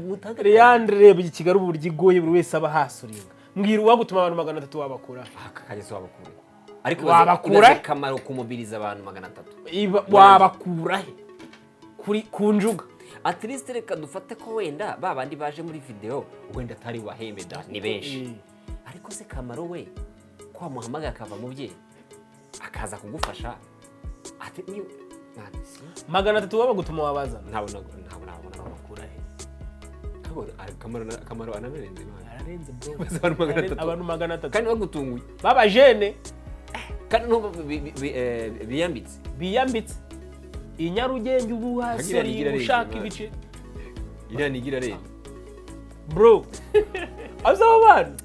Mutange. Leandre, reba i Kigali uburyo igoye, buri wese aba hasuringa. Mbwira, uwagutuma abantu 300 wabakura? Aka kagezi wabakura, ariko Wabakura? ibaze Kamaro kumobiriza abantu 300. Wabakura he kuri ku njuga? At least reka dufate ko wenda ba bandi baje muri video wenda atari wahembe da ni benshi. Ariko se Kamaro we ko wamuhamagaye akava mu bye akaza kugufasha, ati ni 300 wabagutuma wabazana? Ntabwo nabona. Wabakura he? Kamaro anabirenze, Imana. Ararenze, bro. Baza abantu 300. Abantu 300. Kandi bagutunguye. B'abajene. Kandi n'ubu biyambitse. Biyambitse i Nyarugenge ubu Agira hasori nigira arenze, ushaka Imana. ibice. Iriya nigira arenze. Bro, azi abo bantu,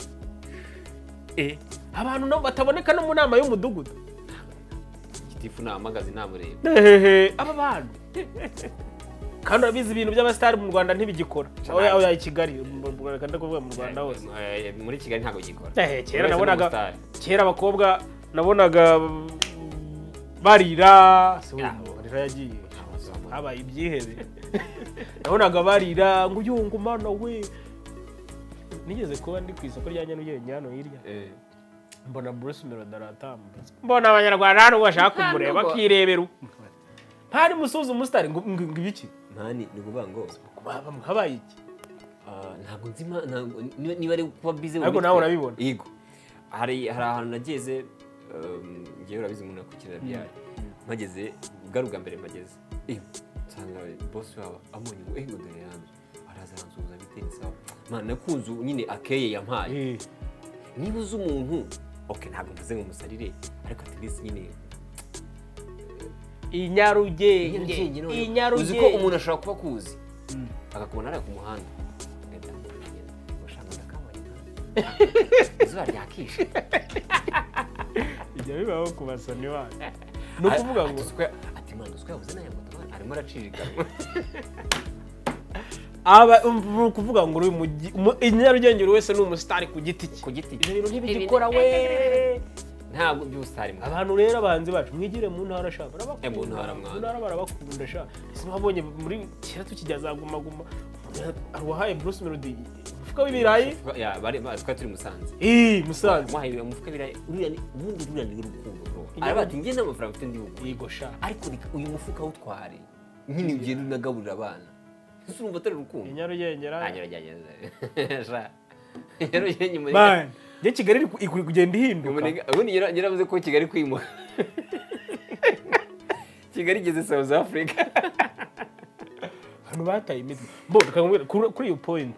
abantu bataboneka no mu nama y'umudugudu. Gitifu nahamagaza inama ureba. Hehehe, aba bantu kandi urabizi ibintu by'abasitari mu Rwanda ntibigikora. Oya oya, i Kigali, mu Rwanda, kandi kuvuga mu Rwanda hose. Muri Kigali ntabwo gikora. Kera Buri wese ni nabonaga umusitari. Kera abakobwa nabonaga barira. Se ubu barira yagiye, habaye ibyihebe. Nabonaga barira ngo uyu ngo mana we. Nigeze kuba ndi ku isoko rya Nyarugenge hano hirya, Mbona Bruce Melody aratambutse, mbona Abanyarwanda hano bashaka kumureba, akirebera ntari musuza umusitari ngo ibiki. Man, ni ukuvuga ngo Habaye iki? Ah, ntabwo nzi ntabwo niba ari kuba bize mu Ariko mitwe. nawe urabibona. Yego, hari ahantu nageze, ngewe urabizi umuntu akurikirana byari mpageze bwari ubwa mbere mpageze, nsanga boss wabo amubonye ngo ngo dore yanze, araza aransuhuza, bite, ni sawa. Man, nakunze nyine akeye yampaye. Niba uzi umuntu, okay, ntabwo mvuze ngo musarire, ariko at least nyine I Nyarugenge. Nyarugenge noneho. I Uzi ko Nyarugenge. umuntu ashobora kuba akuzi, akakubona hariya ku muhanda, agahita agenda, ushaka ndakabonye izuba ryakishe. Bijya bibaho ku basani bacu, ni ukuvuga ngo Ati man, uzi ko yabuze n'aya moto, man, arimo aracirikanwa. Aba ni ukuvuga ngo uri i Nyarugenge buri wese ni umusitari ku giti cye. Ku giti cye. Ibyo bintu ntibigikora we. Ntabwo by'ubusitari mwana. Abantu rero, abahanzi bacu, mwigire mu ntara sha, barabakunda. Mu ntara, mwana. Mu ntara barabakunda sha. Ese wabonye muri kera tukijya za Guma Guma, hari uwahaye Bruce Melody umufuka w'ibirayi? Ya, twari turi Musanze. Ii, Musanze. Wahaye umufuka w'ibirayi uriya ubundi ruriya ni urukundo, bro. Aravuga ati njye nta mafaranga mfite ndi bugure, Yego sha. ariko reka uyu mufuka awutware nyine ugende unagaburira abana. Ese urumva atari urukundo? I Nyarugenge ra. Ah, Nyarugenge sha, Nyarugenge muri Man, njye Kigali iri kugenda ihinduka. Ubundi yaravuze ko Kigali kwimuka, Kigali igeze South Africa. Abantu bataye imitwe bo. Reka nkubwire, kuri iyo point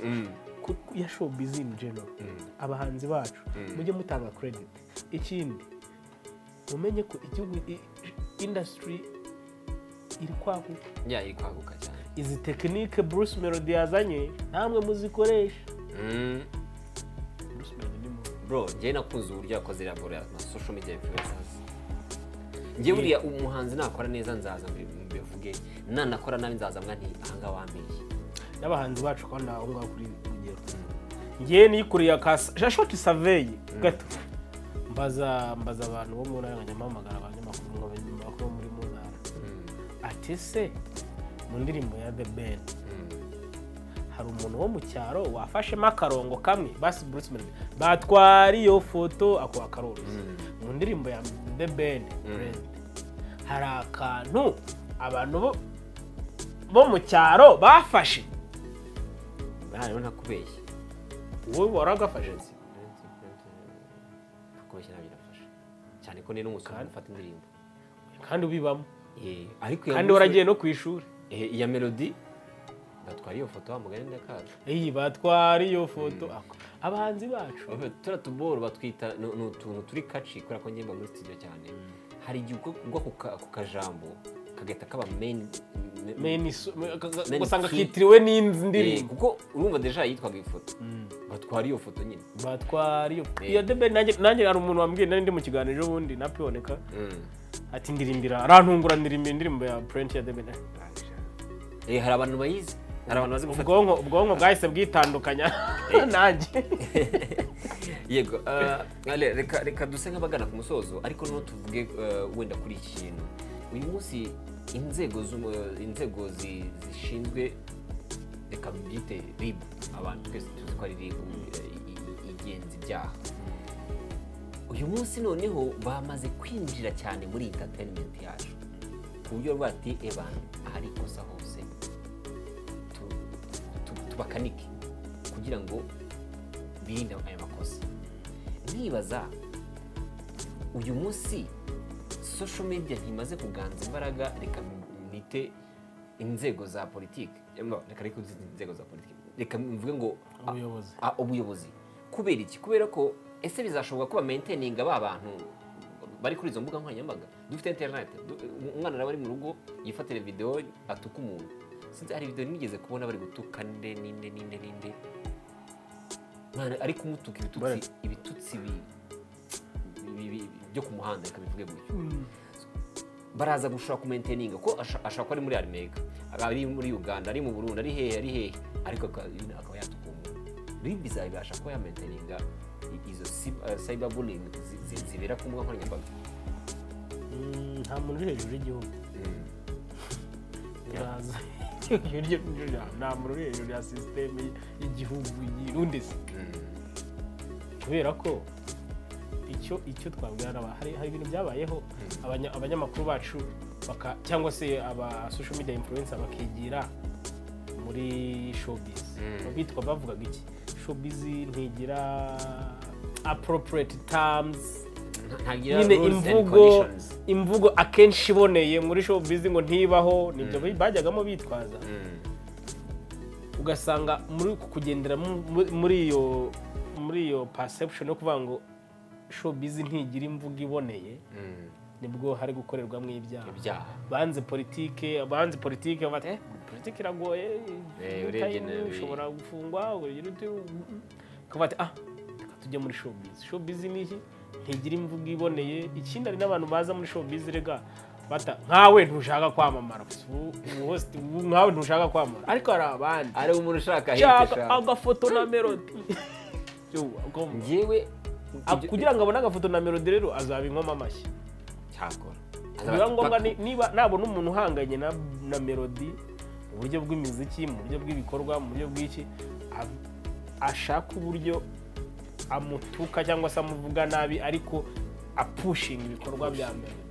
ya showbiz in general, abahanzi bacu mujye mutanga credit. Ikindi mumenye ko igihugu industry iri kwaguka. Ya, iri kwaguka cyane. Izi tekinike Bruce Melody yazanye namwe muzikoresha. Bruce Melody ni mubi. Bro, njyewe nakunze uburyo yakoze iriya boro ya social media influencers. Njyewe buriya umuhanzi nakora neza nzaza mbivuge, nanakora nabi nzaza mbwa nti ahangaha wambeshye. N'abahanzi bacu kandi aho ngaho kuri rugero, ngewe nikoreye aka short survey gato, mbaza abantu bo mu ntara, nkajya mpamagara abanyamakuru ngo abanyamakuru bo muri mu ntara, ati se mu ndirimbo ya The Ben hari umuntu wo mu cyaro wafashemo akarongo kamwe? Basi Bruce Melody batwara iyo foto, ako akaroroshye. Mu ndirimbo ya The Ben President hari akantu abantu bo mu cyaro bafashe? Rero ntakubeshye. Wowe waragafashe? Ntakubeshye, ntabyo nafashe cyane ko ni n'umusore ufata indirimbo. Kandi ubibamo. Ariko iya Kandi Bruce- waragiye no ku ishuri. Iya Melody batwara iyo foto, wa mugani ndakaza. Iyi batwara iyo foto. Abahanzi bacu. Turiya tuboro batwita ni utuntu turi catchy, kubera ko njye mba muri studio cyane, hari igihe ugwa ku kajambo kagahita kaba main Main Main ugasanga key. kitiriwe n'indirimbo. Kuko urumva déjà yitwaga ifoto, batwara iyo foto nyine. Batwara iyo iyo The Ben. Nanjye hari umuntu wambwiye, nari ndi mu kiganiro ejo bundi na Piboneka, ati ndirimbira, arantungura, ndirimbira indirimbo ya Plenty ya The Ben. Hari abantu bayizi, hari abantu bazi gufata. Ubwonko bwahise bwitandukanya nanjye. Yego, Ale, reka duse nk'abagana ku musozo, ariko noneho tuvuge wenda kuri iki kintu. Uyu munsi inzego zishinzwe, reka mbyite RIB, abantu twese tuzi ko ari RIB igenza ibyaha, uyu munsi noneho bamaze kwinjira cyane muri entertainment yacu, ku buryo bavuga ati ebana ahari ikosa hose tubakanike kugira ngo birinde aya makosa. Nkibaza, uyu munsi social media ntimaze kuganza imbaraga, reka nite inzego za politiki, no, reka reka nzite inzego za politiki, reka mvuge ngo Ubuyobozi. Ubuyobozi. Kubera iki? Kubera ko ese bizashoboka ko bamaintaininga ba bantu bari kuri izo mbuga nkoranyambaga? Dufite internet, umwana araba ari mu rugo yifatire video atuka umuntu. Sinzi, hari video nigeze kubona bari gutuka nde ninde ninde ninde. Mwana ari kumutuka ibitutsi, ibitutsi byo ku muhanda, reka bivuge gutyo. Baraza gushobora kumaintaininga ko ashobora kuba ari muri Amerika, ari muri Uganda, ari mu Burundi, ari hehe, ari hehe, ariko akaba yatuka umuntu. RIB izabibasha kuba yamaintaininga izo cyber bullying zibera ku mbuga nkoranyambaga? Nta muntu uri hejuru y'igihugu. Uraza, nta muntu uri hejuru ya sisiteme y'igihugu undi se, kubera ko Icyo twabwira hari ibintu byabayeho, abanyamakuru bacu cyangwa se aba social media influencer bakigira muri showbiz. Bitwa bavugaga iki? Showbiz ntigira appropriate terms. Ntagira Nyine rules and imvugo conditions. Imvugo akenshi iboneye muri showbiz ngo ntibaho, nibyo bajyagamo bitwaza. Ugasanga muri uku kugendera muri iyo perception yo kuvuga ngo showbiz ntigira imvugo iboneye, nibwo hari gukorerwamo ibyaha. Ibyaha. Banze politike bati: "Politike iragoye." Urebye Time, nabi. Ushobora gufungwa, ugira uti, ukavuga ati: "Ah, reka tujye muri showbiz." Showbiz ni iki? Ntigira imvugo iboneye. Ikindi, hari n'abantu baza muri showbiz rega bata nkawe ntushaka kwamamara gusa, ubu host, ubu nkawe ntushaka kwamamara, ariko hari abandi Ari umuntu ushaka hit. Shaka Sha. agafoto na Melody. Yo, Njyewe kugira ngo abone agafoto na Melody rero, azaba inkoma amashyi. Cyakora Biba ngombwa niba nabona umuntu uhanganye na Melody mu buryo bw'imiziki, mu buryo bw'ibikorwa, mu buryo bw'iki, ashaka uburyo amutuka cyangwa se amuvuga nabi, ariko apushinga ibikorwa bya Melody.